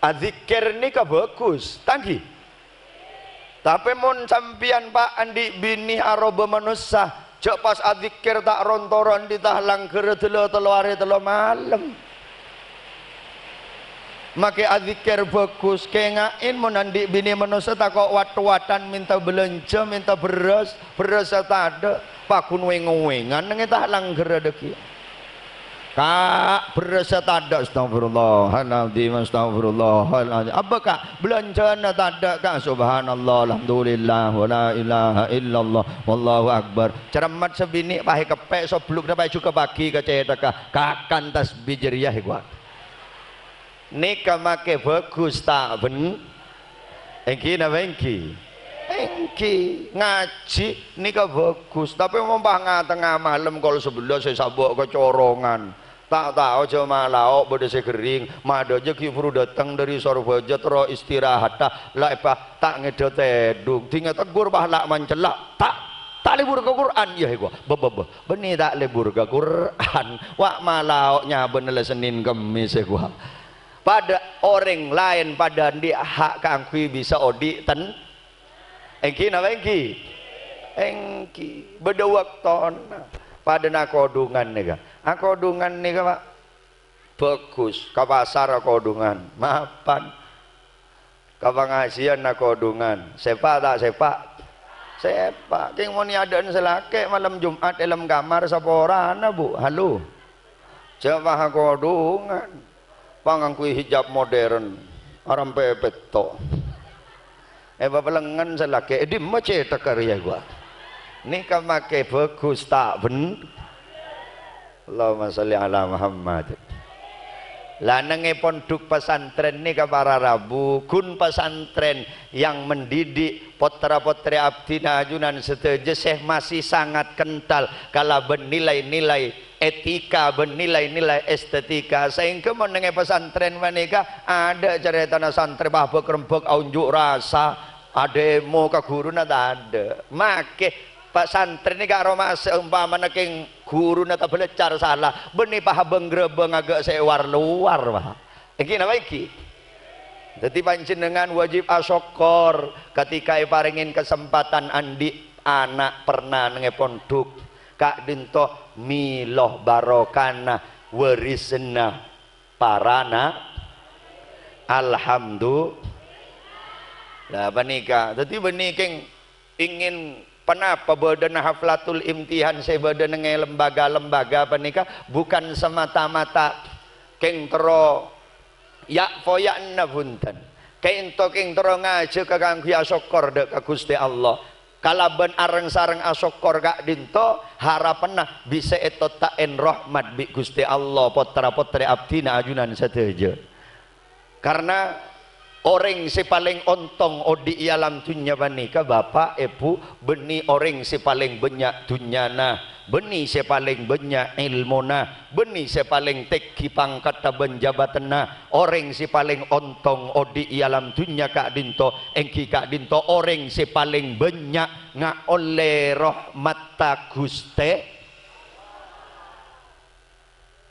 Adzikkèr nèka bhâghus, ta' ènggi? Tapè mon sampèyan, Pa', andi' binè aroba manossa, jhâ' pas adzikkèr ta' ron-toron dhi ta' langghârrâ dâlâ tello arè tello malem. Makè adzikkèr bhâghus, kènga'è mon andi' binè manossa tako' wat-watan mènta bâlânjhâ, mènta bherrâs, bherrâssa tadâ', paghun wèng-ngowèngan neng è ta' langghârrâ dhâggi'. Ka', bherrâssa tadâ', astagfirullahaladzim, astagfirullahaladzim. Apa, Ka'? Bâlânjhâna tadâ', Ka'. Subhanallah, alhamdulillah, wa la ilaha illallah, wallahu akbar. Cermat sabinè' pas èkeppè', sobluk napa èjhughâ paghi ka cèthagghâ, kakan tasbih jârèya, èkowa. Nèka makè bhâghus ta' bhen-, Ènggi napa ènggi? Ènggi. Ngajhi nèka bhâghus, tapè mon pas nga-, tengnga malem kol sabellâs sè sabâ' kacorongan. Ta' tao jhâ' malao' bâdâ sè ghering, madâjâ ghi' buru dâteng dâri Sorbhâjâ terro istirahatta, la èpa ta' ngèdhâ tèdung. Dhinga teggur pas la mancella', ta', ta' lebur ka Qur'an, iyâ èkowa. Bâ, bâ, bâ, bânnè ta' lebur ka Qur'an. Wa' malao' nyabâna la Sennèn Kemmès èkowa. Padâ orèng laèn padâ andi' ha' kaangghuy bisa odi' ten-, ènggi napa ènggi? Ènggi. Bâdâ bâktona. Padâna akodhungan nèka. Akodhungan nèka, Pa', bhâghus. Ka pasar akodhungan. Mapan. Ka pangajiânna kodhungan. Sèpa' ta' sèpa'? Sèpa'. Kèng mon è adâ'ân sè lakè' malem Jum'at è lem kamar saporana, Bu. Halo. Jhâ' maha kodhungan. Pangangghuy hijab modern. Arampè pètto'. È papalengngen sè lakè'. È dimma cèthagghâ rèya, ghu? Nèka makè bhâghus ta' ben-, Allahumma sholli ala Muhammad. La neng è pondhuk pasantrèn nèka para rabu, ghun pasantrèn yang mendidik pottra-pottrè abdhina ajunan sadhâjâ sè masih sangat kental kalabân nilai-nilai etika bân nilai-nilai estetika. Saèngghâ mon neng è pasantrèn panèka adâ' carètana santrè pabâk-rembâk aonjuk rasa, ademo ka ghuruna tadâ'. Makè pasantrèn nèka aromasa umpamana kèng ghuruna tabâlâccar sala, bânnè pahabâng-grabâng aghâ' sè war-lowar, Pak. Èngghi napa èngghi? Dhâddhi panjhennengngan wajib asokkor ketika èparèngè kasempatan andi' ana' perna neng è pondhuk. Ka'dinto mèlo barokana warisanna para na-, alhamdu-, la, panèka. Dhâddhi bânnè kèng pèngèn ponapa bâdâna haflatul imtihan sè bâdâ neng è lembaga-lembaga panèka bukan semata-mata kèng terro ya'-poya'na bhunten. Ka'dinto kèng terro ngajhâk kaangghuy asokkor dâ' ka Ghustè Allah. Kalabân areng-sareng asokkor ka'dinto, harapanna bisa ètotta'è rahmat bi' Ghustè Allah, pottra-pottrè abdhina ajunan sadhâjâ. Karna orèng sè palèng ontong odi' è alam dhunnya panèka, Bapa', Èbhu, bânnè orèng sè palèng bânnya' dhunnyana, bânnè sè palèng bânnya' èlmona, bânnè sè palèng tèngghi pangkaddhâ bân jabâtanna. Orèng sè palèng ontong odi' è alam dhunnya ka'dinto, èngghi ka'dinto orèng sè palèng bânnya' ngaollè rahmatta Ghustè.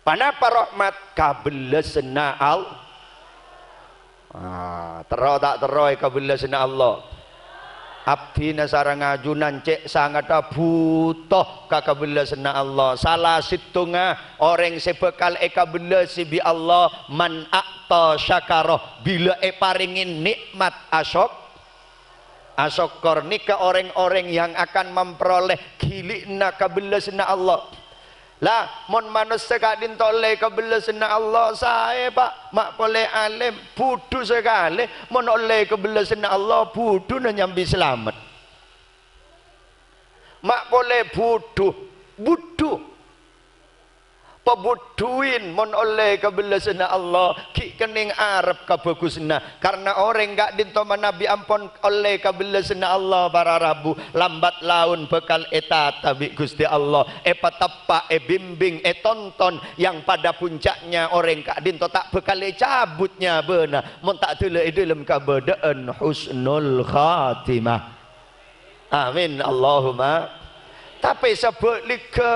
Ponapa rahmat? Kabellasânna Al-, ah, terro ta' terro è kabellasânna Allah? Abdhina sareng ajunan cè' sangaddhâ bhuto ka kabellasânna Allah. Sala sèttonga orèng sè bhâkal èkabellasi bi' Allah, man a'ta syakara, bilâ èparèngè nè'mat asok-, asokkor. Nèka orèng-orèng yang akan memperoleh ghili'na kabellasânna Allah. La, mon manossa ka'dinto ollè kabellasânna Allah, saè, Pa'. Ma' polè alèm, budhu sakalè, mon ollè kabellasânna Allah, budhuna nyambi salamet. Ma' polè budhu, budhu. Pabudhuwin mon ollè kabellasânna Allah, ghi' kennèng arep kabhâghusânna. Karna orèng ka'dinto manabi ampon ollè kabellasânna Allah, para rabu, lambat laun bhâkal ètata bi' Ghustè Allah, èpateppa', èbimbing, ètonton, yang pada puncaknya orèng ka'dinto ta' bhâkal ècabut nyabâna mon ta' dâlâ è dâlem kabâdâ'ân husnul khatimah. Amin, Allahumma. Tapè sabhâligghâ,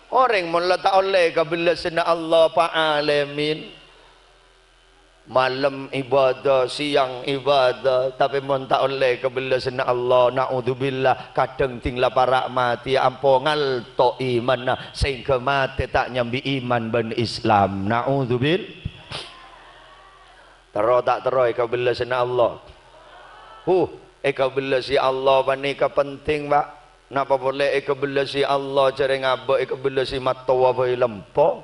orèng mon la ta' ollè kabellasânna Allah, Pa' Alamin, malem ibadah, sèyang ibadah, tapè mon ta' ollè kabellasânna Allah, naudzubillah, kadhâng ding la para' matè ampo ngalto imanna, saèngghâ matè ta' nyambi iman bân Islam. Naudzubil-, terro ta' terro è kabellasânna Allah? Huh, èkabellasi Allah panèka penting, Pa'. Napa polè èkabellasi Allah jhâ' rèng abâ' èkabellasi mattowa bhâi lempo?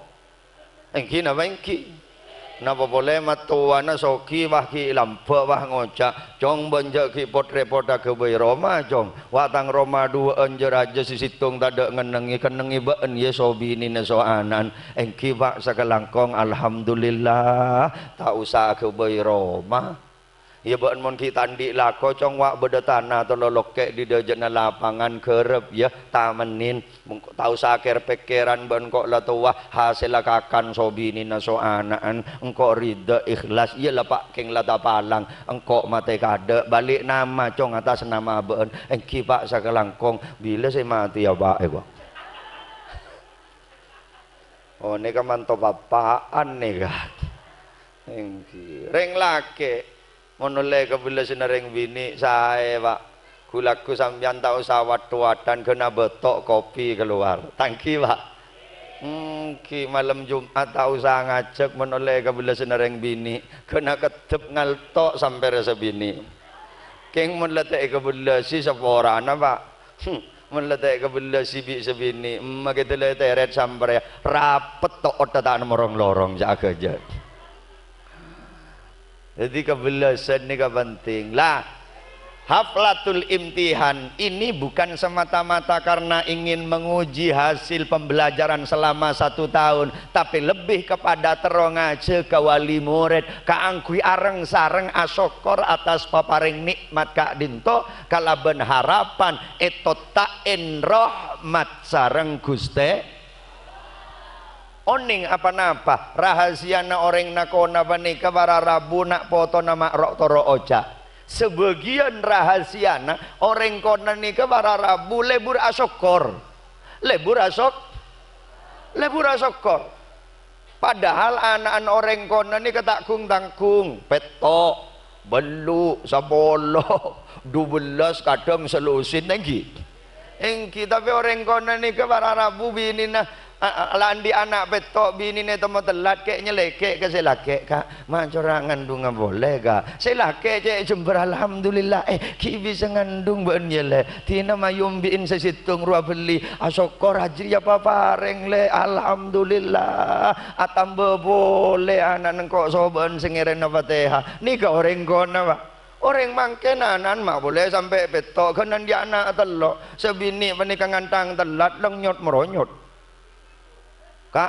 Èngghi napa èngghi? Napa polè mattowana soghi, wah, ghi' lambâ', wah, ngoca', "Cong, bân jhâ' ghi' pot-rèpot aghâbây roma, Cong. Wa' tang roma duwâ'ân jâ rajâ sè sèttong tadâ' ngennengngè, kennengngè bâ'ân, yâ, so binèna, so ana'na." Èngghi, Pa', sakalangkong, alhamdulillah, ta' osa aghâbây roma. Iyâ, bâ'ân mon ghi' ta' andi' lako, Cong, wa' bâdâ tana tello lokkè' è dâjâna lapangan ghârâp, yâ, tamennèn. Mengko ta' osa kèr-pèkkèran bâ'ân, engko' la towa, hasèlla kakan so binèna so ana'na, engko' ridha, ikhlas, iyâ la, Pa', kèng la tapalang, engko' matè kadâ', bâli' nama, Cong, atas nama bâ'ân. Èngghi, Pa', sakalangkong, bilâ sè matèya, Pa', èko? Oh, nèka manto bapa'an nèka. Èngghi. Rèng lakè', mon ollè kabellasânna rèng binè', saè, Pa'. Ghu-lagghu sampèyan ta' osa wad-waddan, ghâna bâto' kopi kalowar. Ta' èngghi, Pa'? Èngghi, malem Jum'at ta' osa ngajhâk mon ollè èkabellasana rèng binè'. Ghâna keddhep ngalto' sampèrra sabinè'. Kèng mon la ta' èkabellasi saporana, Pa'. Hmm, mon la ta' èkabellasi bi' sabinè', emma kèdâ la ètèrèt sampèrra, rapet to' otta ta' nemorong-lorong, ca' aghâjâ. Jadi, kebellasan nèka penting. Lah, haflatul imtihan ini bukan semata-mata karena ingin menguji hasil pembelajaran selama satu tahun, tapi lebih kepada terro ngajhâghâ wali murid kaangghuy areng-sareng asokkor atas papareng nikmat ka'dinto kalabân harapan ètotta'èn rahmat sareng Ghustè. Onèng apa-napa, rahasiyana orèng nakona panèka para rabu na' potona ma' ro'-toro' oca'. Sabâgiyân rahasiyana orèng kona nèka para rabu lebur asokkor. Lebur asok-, lebur asokkor. Padahal ana'na orèng kona nèka ta' gung-tanggung, pètto', bellu', sapolo, dubellâs, kadhâng salusin, èngghi. Èngghi, tapè orèng kona nèka para rabu binèna, a, a, la andi' ana' pètto', binèna ètemmo tellat, kè' nyalèkè' ka sè lakè', "Ka', ma' cora' ngandhungnga polè, Ka'." Sè lakè' cè' jembhâr, "Alhamdulillah, eh, ghi' bisa ngandhung bâ'ân, yâ, Lè'. Dina mayom bi'in sè sèttong rowa bellè, asokkor ajâriyâ papareng, Lè'. Alhamdulillah, atamba polè ana' engko' sobâ'ân sè ngèrèna Fatèha." Nèka orèng kona, Pa'. Orèng mangkèn ana'na ma' polè sampè' pètto', ghân andi' ana' tello'. Sè binè' panèka ngantang tellat, lènyot-maronyot. "Ka',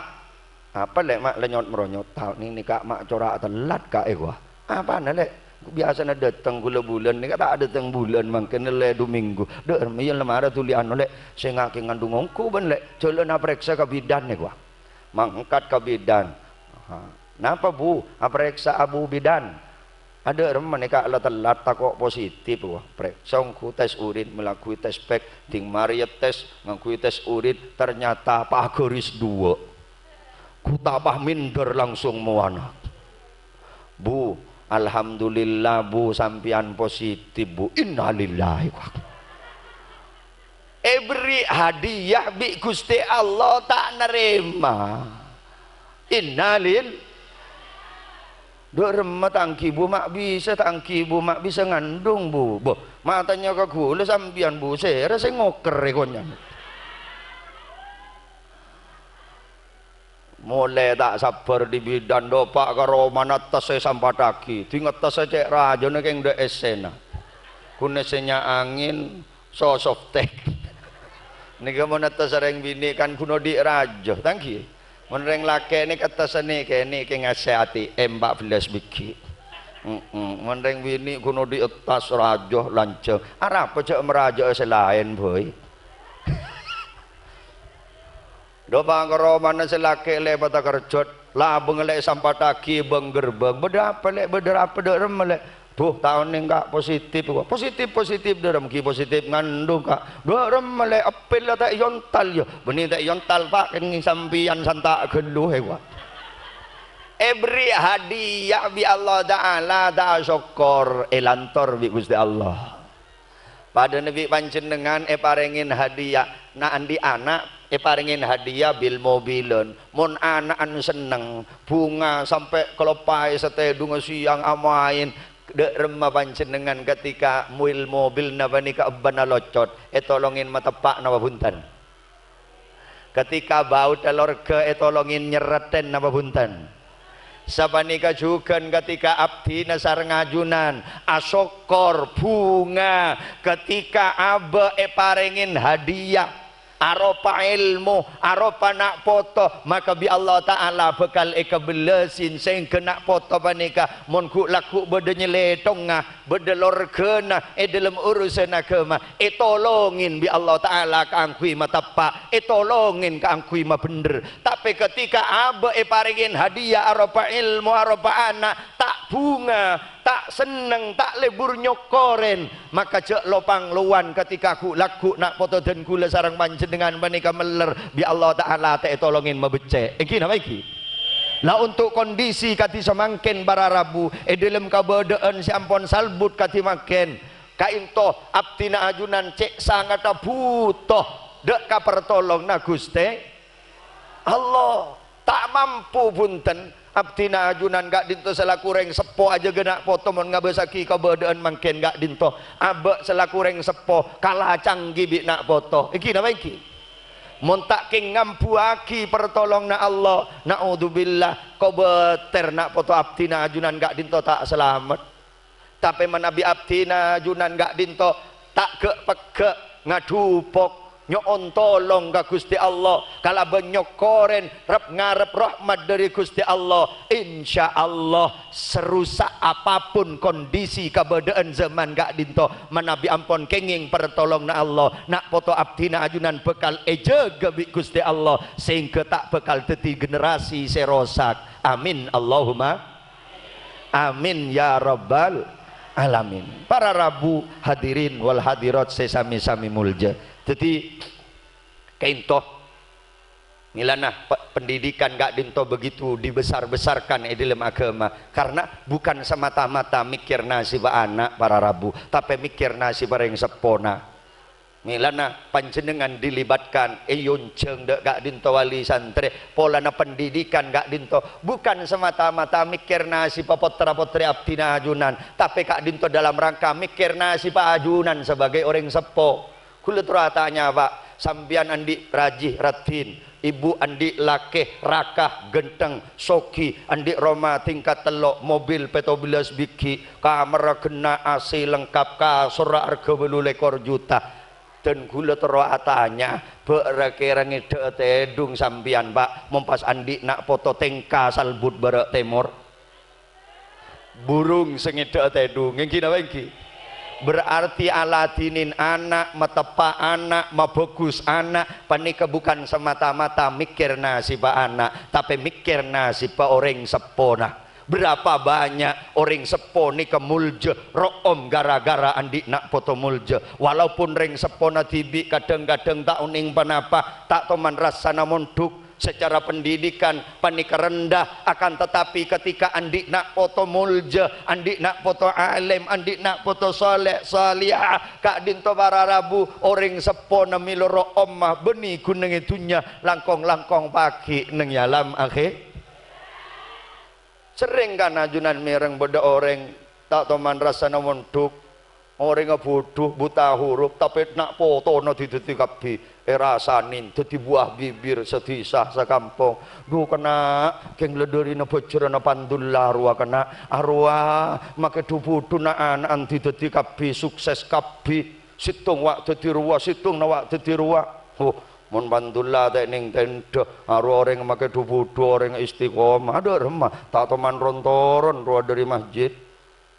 apa, Lè', ma' lènyot-maronyot?" "Tao nèng nèka ma' cora' tellat, Ka', èkowa." "Apana, Lè'?" "Biyasana dâteng ghulâ bulân, nèka ta' dâteng bulân, mangkèn lè du minggu." "Dâ' remma, iyâ, la mara dhuli ano, Lè', sè ngakè ngandhung ongghu bâ'ân, Lè'. Jhâlâna parèksa ka bidan," èkowa. Mangkat ka bidan. "Ha, napa, Bu?" "Aparèksa abu bidan." "Adâ' remma nèka la tellat, tako' positif," èkowa. Parèksa ongghu tes urin, malagghuwi tes pek, ding marè ètes ngangghuwi tes urin, ternyata pagaris duwâ'. Gu ta' pas minder langsung mowana. "Bu, alhamdulillah, Bu, sampèyan positif, Bu." "Innalillahi." Èberri' hadiah bi' Ghustè Allah ta' narèma. Innalil-, "Dâ' remma ta' èngghi, Bu, ma' bisa, ta' èngghi, Bu, ma' bisa ngandhung, Bu." "Bâh, ma' tanya ka ghulâ sampèyan, Bu, sèra sè ngoker è konyana." Molè ta' sabbhâr dhi bidan, dâpa' ka romana, tessè èsampattaghi. Ding tessè cè' rajâna kèng dâ' essèna. Ghun essèna angèn, so softtek. Nèka mon tessè rèng binè' kan ghun odi' rajâ, ta' èngghi? Mon rèng lakè' nèka tessè nèka, nèka ngèssè A T M empat belas bighi. Mm-mm. Mon rèng binè' ghun odi' tas rajâ lanjhâng. Arapa jhâ' marajâ'â sè laèn, bhâi? Dâpa' ka romana sè lakè' lèpatta kerjhât, labâng lè' èsampattaghi bâng-gerbâng. "Bâdâ apa, Lè'? Bâdâ apa, dâ' remma, Lè'?" "Bhu, ta' onèng, Ka', positif, èkowa." "Positif, positif, dâ' remma ghi' positif ngandhung, Ka'." "Dâ' remma, Lè', èpèl la ta' èyontal, yâ?" "Bânnè ta' èyontal, Pa', kèng sampèyan santa' ghâllu," èkowa. Èberri' hadiah bi' Allah Ta'ala, ta' asokkor, èlantor bi' Ghustè Allah. Padâna bi' panjhennengngan èparèngè hadiah, na' andi' ana' èparèngè hadiah bil-mobilan. Mon ana'na senneng, bhunga sampè' kaloppaè satèdhungnga sèyang amaèn, dâ' remma panjhennengngan ketika bil-mobilna panèka ebbhâna locot, ètolongè mateppa' napa bhunten? Ketika bautta lorga ètolongè nyerrettè napa bhunten? Sapanèka jhughân ketika abdhina sareng ajunan asokkor bhunga ketika abâ' èparèngè hadiah aropa èlmo, aropa na' poto, maka bi' Allah Ta'ala bhâkal èkabellasè sèngghâ na' poto panèka mon ghu'-lagghu' bâdâ nyalèthongnga, bâdâ lorgana è dâlem urusan aghâma, ètolongè bi' Allah Ta'ala kaangghuy mateppa', ètolongè kaangghuy mabhendher. Tapè ketika abâ' èparèngè hadiah aropa èlmo, aropa ana', ta' bhunga, ta' senneng, ta' lebur nyokkorè, maka jhâ' lo-panglowan ketika ghu'-lagghu' na' poto dân ghulâ sareng panjhennengngan panèka mèller, bi' Allah Ta'ala ta' ètolongè mabeccè'. Èngghi napa èngghi? La, untuk kondisi kadhi samangkèn para rabu, è dâlem kabâdâ'ân sè ampon salbut kadhi mangkèn, kaènto abdhina ajunan cè' sangatta bhuto dâ' ka partolonganna Ghustè. Allah. Ta' mampu, bhunten. Abdhina ajunan ka'dhinto salaku rèng seppo ajâgâ na' poto mon ngabâsaghi kabâdâ'ân mangkèn ka'dhinto. Abâ' salaku rèng seppo kala cangghi bi' na' poto. Èngghi napa èngghi? Mon ta' kèng ngambuwâghi partolonganna Allah, na'udzubillah, kobâtèr na' poto abdhina ajunan ka'dhinto ta' salamet. Tapè manabi abdhina ajunan ka'dhinto ta' ghâ'-pegghâ', ngadhupok, nyo'on tolong ka Ghustè Allah, kalabân nyokkorè rep-ngarep rahmat dâri Ghustè Allah, insyaallah, serusak apapun kondisi kabâdâ'ân zaman ka'dhinto, manabi ampon kèngèng partolonganna Allah, na' poto abdhina ajunan bhâkal èjâgâ bi' Ghustè Allah, sehingga ta' bhâkal dhâddhi generasi sè rosak. Amin, Allahumma. Amin ya rabbal alamin. Para rabu, hadirin wal hadirat sè sami-sami molja. Dhâddhi, kaènto, mèlana pe-, pendidikan ka'dhinto begitu dibesar-besarkan è dhâlem aghâma. Karena bukan semata-mata mèkkèr nasibbhâ ana', para rabu, tapè mèkkèr nasibbhâ rèng seppona. Mèlana panjhennengngan dilibatkan, èyonjhâng dâ' ka'dhinto wali santrè, polana pendidikan ka'dhinto bukan semata-mata mèkkèr nasibbhâ pottra-pottrè abdhina ajunan, tapè ka'dhinto dalam rangka mèkkèr nasibbhâ ajunan sebagai orèng seppo. Kaulâ terro atanya, Pak, sampèyan andi' raji, raddhin, ibu andi' lakè, raka, ghântheng, soghi, andi' roma tingkat tello', mobil pètto bellâs bigghi', kamarra ghenna', A C lengkap, kasorra arghâ bâllu lèkor juta. Dân kaulâ terro atanya, bâ' ra-kèra ngèdhâ'â tèdung sampèyan, Pak, mon pas andi' na' poto tèngka salbut bârâ' tèmor? Burung sè ngèdhâ'â tèdung, èngghi napa èngghi? Berarti aladhinin ana', mateppa' ana', mabhâghus ana', panèka bukan semata-mata mèkkèr nasibbhâ ana', tapè mèkkèr nasibbhâ orèng seppona. Berapa banyak orèng seppo nèka molja, ro'om gara-gara andi' na' poto molja. Walaupun rèng seppona dhibi' kadhâng-kadhâng ta' onèng ponapa, ta' toman rassana mondhuk, secara pendidikan panèka rendah, akan tetapi ketika andi' na' poto molja, andi' na' poto alèm, andi' na' poto salèh, salèhah, ka'dhinto para rabu, orèng seppona mèlo ro'omma bânnè ghunangnga dhunnya, langkong-langkong pagghi' neng è alam akhè-, Serrèng kan ajunan mèreng bâdâ orèng ta' toman rassana mondhuk, orèngnga budhu, buta huruf, tapè na' potona dhi-dhâddhi kabbhi, èrasanin dhâddhi buah bibir sadhisa sakampong. Dhu, kèng la dhârina bhâjhrâna Pandulla rowa, kèng arowa makè dhu-budhu na'-ana'an dhi-dhâddhi kabbhi, sukses kabbhi. Sèttong wa' dhâddhi rowa, sèttongnga wa' dhâddhi rowa. Huh, mon Pandulla ta' neng tèndhâ, arowa orèng makè dhu-budhu, orèng istiqomah. Adâ' remma, ta' toman ron-toron rowa dhâri masjid.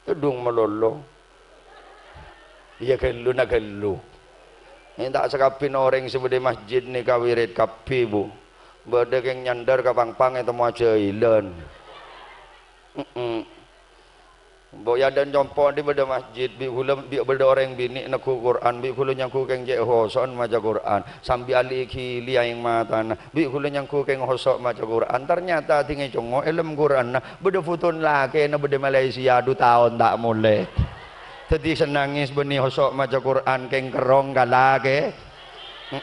Tèdung malolo. Iyâ, ghâlluna ghâllu. Ènta' sakabbhina orèng sè bâdâ è masjid nèka wirid kabbhi, Bu. Bâdâ kèng nyandhâr ka pang-pang ètemmo ajhâilân. Heeh. Bo' yâ dân compo' dhi bâdâ masjid, bi' ghulâ, bi' bâdâ orèng binè' neggu' Qur'an, bi' ghulâ nyangghu kèng cè' hoso'an maca Qur'an, sambi ali-ghili aèng matana, bi' ghulâ nyangghu kèng hoso' maca Qur'an, ternyata dhingè congngo' è lem Qur'anna bâdâ foton lakèna bâdâ Malaysia du taon ta' molè. Dhâddhi sè nangès bânnè hoso' maca Qur'an kèng kerrong ka lakè. Heeh,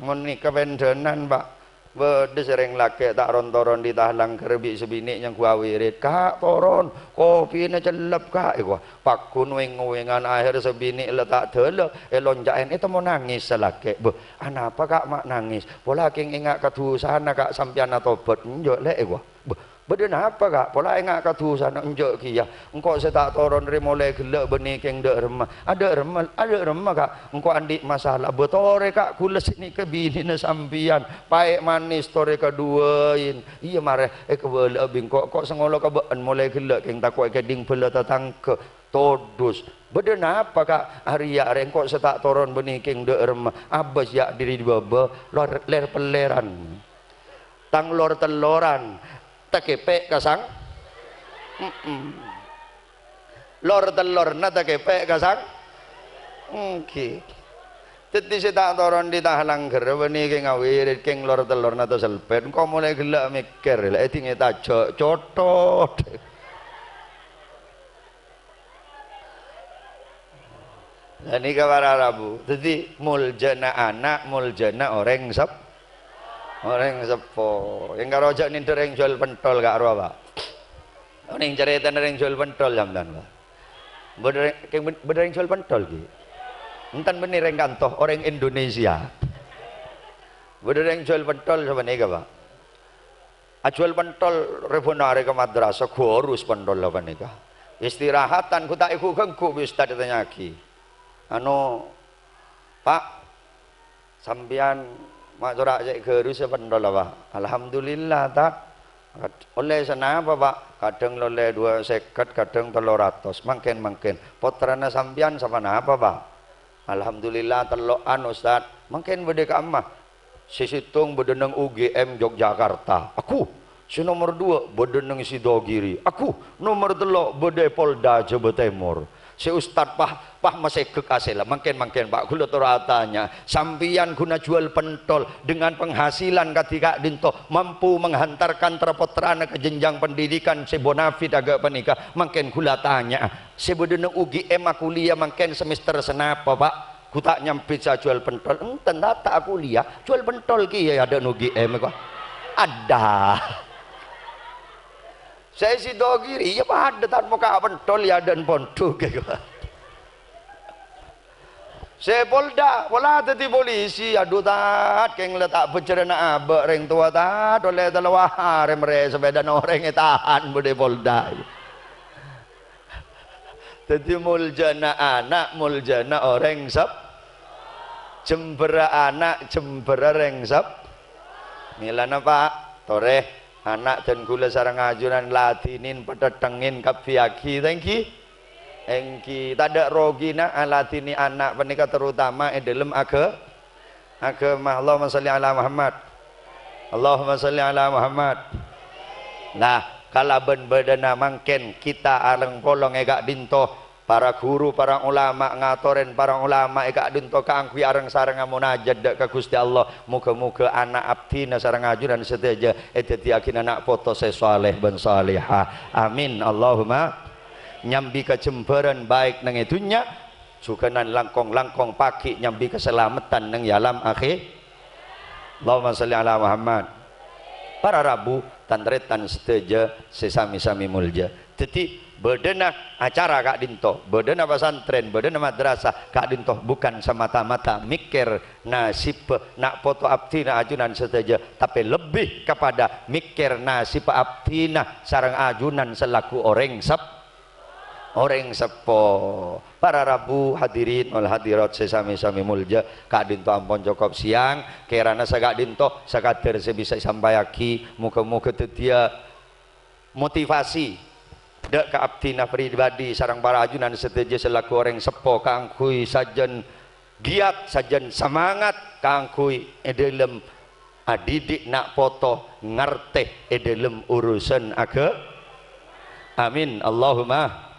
mon nèka pèndhânan, Pak. Bâdâ sè rèng lakè' ta' ron-toron dhi tah langghâr bi' sè binè' nyangghu awirid, "Ka', toron, kopina cellep, Ka'," èkowa. Pagghun wèng-ngowèngan, ahèr sè binè' la ta' dâlâ, èlonca'èn, ètemmo nangès sè lakè'. "Bâh, anapa, Ka', ma' nangès?" "Pola kèng enga' ka dhusana, Ka', sampèyan atobhât." "Enjâ', Lè'," èkowa. "Bâh, bâdâ napa, Ka'?" "Pola enga' ka dhusana." "Enjâ' kèya, engko' sè ta' toron rè molaè ghellâ' bânnè kèng dâ' remma." "Adâ' remma, adâ' remma, Ka', engko' andi' masalah." "Bâh, torè, Ka', ghulâ sè nèka binèna sampèyan, paè' manès torè kaduwâin." "Iyâ, marè èkabâlâ'â bi' engko', engko' sè ngolok ka bâ'ân molaè ghellâ' kèng tako' èkèdhing bhâlâ tatangghâ." "Todus." "Bâdâ napa, Ka'?" "Arèya arè engko' sè ta' toron bânnè kèng dâ' remma, abâs yâ' dhiri bâbâ, lor-, lèr-pèllèran." Tang lor-telloran, takèpè' ka sang-, mm-mm. Lor-tellorna takèpè' ka sang-, èngghi. Dhâddhi sè ta' toron dhi tah langghâr, bânnè kèng awirid, kèng lor-tellorna taselpèt. Engko' molaè ghellâ' mèkkèr, la èdingè tajâ', cothot. Lah nèka para rabu. Dhâddhi, moljâna ana', moljâna orèng sep-, Orèng seppo. Èngghâ rowa jhâ' nèndhâ rèng jhuwâl pentol ka'rowa, Pak. Onèng carètana rèng jhuwâl pentol sampèyan, Pak. Bâdâ rèng, kèng bâd-, bâdâ rèng jhuwâl pentol, ghi? Enten bânnè rèng kanto, orèng Indonesia. Bâdâ rèng jhuwâl pentol sapanèka, Pak. Ajhuwâl pentol rèbun arè ka madrasah, ghârus pentol sapanèka. Istirahatan, ghu ta' èghu-ghângghu bi' ustad ètanya'aghi. Anu, Pak, sampèyan ma' cora' cè' ghârus sè pentol, Pak? Alhamdulillah, Tad. Kad-, ollè sanapa, Pak? Kadhâng ollè dua sèket, kadhâng tello ratos. Mangkèn-mangkèn. Pottrana sampèyan sapanapa, Pak? Alhamdulillah, tello'an, Ustad. Mangkèn bâdâ ka'emma? Sè sèttong bâdâ neng U G M Yogyakarta. Aku. Sè nomer dua bâdâ neng Sidogiri. Aku. Nomer tello' bâdâ è Polda Jawa Tèmor. Sè Ustad pas, pas masègek asèlla. Mangkèn-mangkèn, Pak, kaulâ toro' atanya. Sampèyan ghun ajhuwâl pentol dengan penghasilan kadhi ka'dinto, mampu menghantarkan tra-pottrana ka jenjang pendidikan sè bonafit aghâ' panèka. Mangkèn kaulâ atanya'a. Sè bâdâ neng U G M akuliah mangkèn semester sanapa, Pak? Ghu ta' nyambit sè ajhuwâl pentol. Enten, Tad, ta' akuliah. Jhuwâl pentol kèya è adâ'na U G M, kok. Adâ'. Sè è Sidogiri, iyâ padâ, Tad, mokka' pentol è adâ'na pondhuk, kok. Sè Polda, pola dhâddhi polisi. Adhu, Tad, kèng la ta' bhâjhrâna abâ' rèng towa, Tad. Ollè tello arè marè sapèdana orèng ètahan bâdâ è Polda. Dhâddhi, moljâna ana', moljâna orèng sep-, jembhârrâ ana', jembhârrâ rèng sep-, mèlana, Pak, torè, ana' dân kaulâ sareng ajunan ladhinin, patèttèngngin kabbhi aghi, ta' ènggi? Ènggi. Tadâ' rogina aladhini ana' panèka, terutama è dhâlem agâ-, Aghâma. Allahumma shalli ala Muhammad. Allahumma shalli ala Muhammad. Nah, kalabân bâdâna mangkèn kita alèng-polong è ka'dinto, para ghuru, para ulama, ngatorèn para ulama è ka'dinto kaangghuy areng-sarengnga monajat dâ' ka Ghustè Allah. Moghâ-moghâ ana' abdhina sareng ajunan sadhâjâ èdhâddhiyâghi ana' poto sè shalèh bân shalèhah. Amin. Allahumma. Nyambi kajembhârân baik neng è dhunnya, jhughânan langkong-langkong pagghi' nyambi kasalameddhân neng è alam akhè-, Allahumma shalli ala Muhammad. Para rabu, tan-tarètan sadhâjâ sè sami-sami moljâ. Dhâddhi, bâdâna acara ka'dinto, bâdâna pasantrèn, bâdâna madrasah ka'dinto bukan semata-mata mèkkèr nasibbhâ na' poto abdhina ajunan sadhâjâ, tapè lebbi kepada mèkkèr nasibbhâ abdhina sareng ajunan salaku orèng sep-, Orèng seppo, para rabu, hadirin wal hadirat sè sami-sami moljâ, ka'dinto ampon cokop sèyang, kèrana saka'dinto sakadâr sè bisa èsampayaghi, moghâ-moghâ dhâddhiyâ motivasi dâ' ka abdhina pribadi sareng para ajunan sadhâjâ salaku orèng seppo kaangghuy sajân giyat, sajân samangat kaangghuy è dhâlem adhidhik na' poto ngartè è dhâlem urusan agâ-, amin, Allahumma.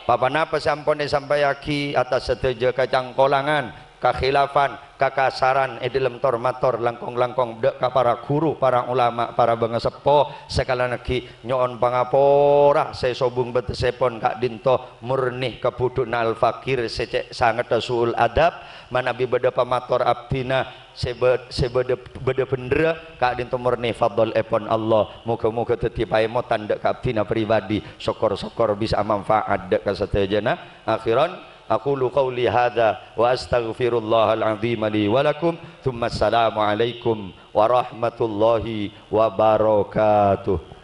Pa-ponapa sè ampon èsampayaghi atas sadhâjâ kacangkolangan, kakhilafan, kakasaran è dhâlem tor-mator langkong-langkong dâ' ka para ghuru, para ulama, para bângaseppo, sakalangaghi nyo'on pangapora sè sobung bâtessèpon ka'dinto murni kabhudhu'na al-faqir sè cè' sangetta su'ul adab, manabi bâdâ pamator abdhina sè bâ-, sè bâdâ, bâdâ bhendherrâ ka'dinto murni fadlèpon Allah. Moghâ-moghâ dhâddhi paèmotan dâ' ka abdhina pribadi, sokor-sokor bisa manfaat dâ' ka sadhâjâna. Akhiran, aqulu qauli hadza wa astaghfirullahal azim li wa lakum. Tsumma assalamu alaikum warahmatullahi wabarakatuh.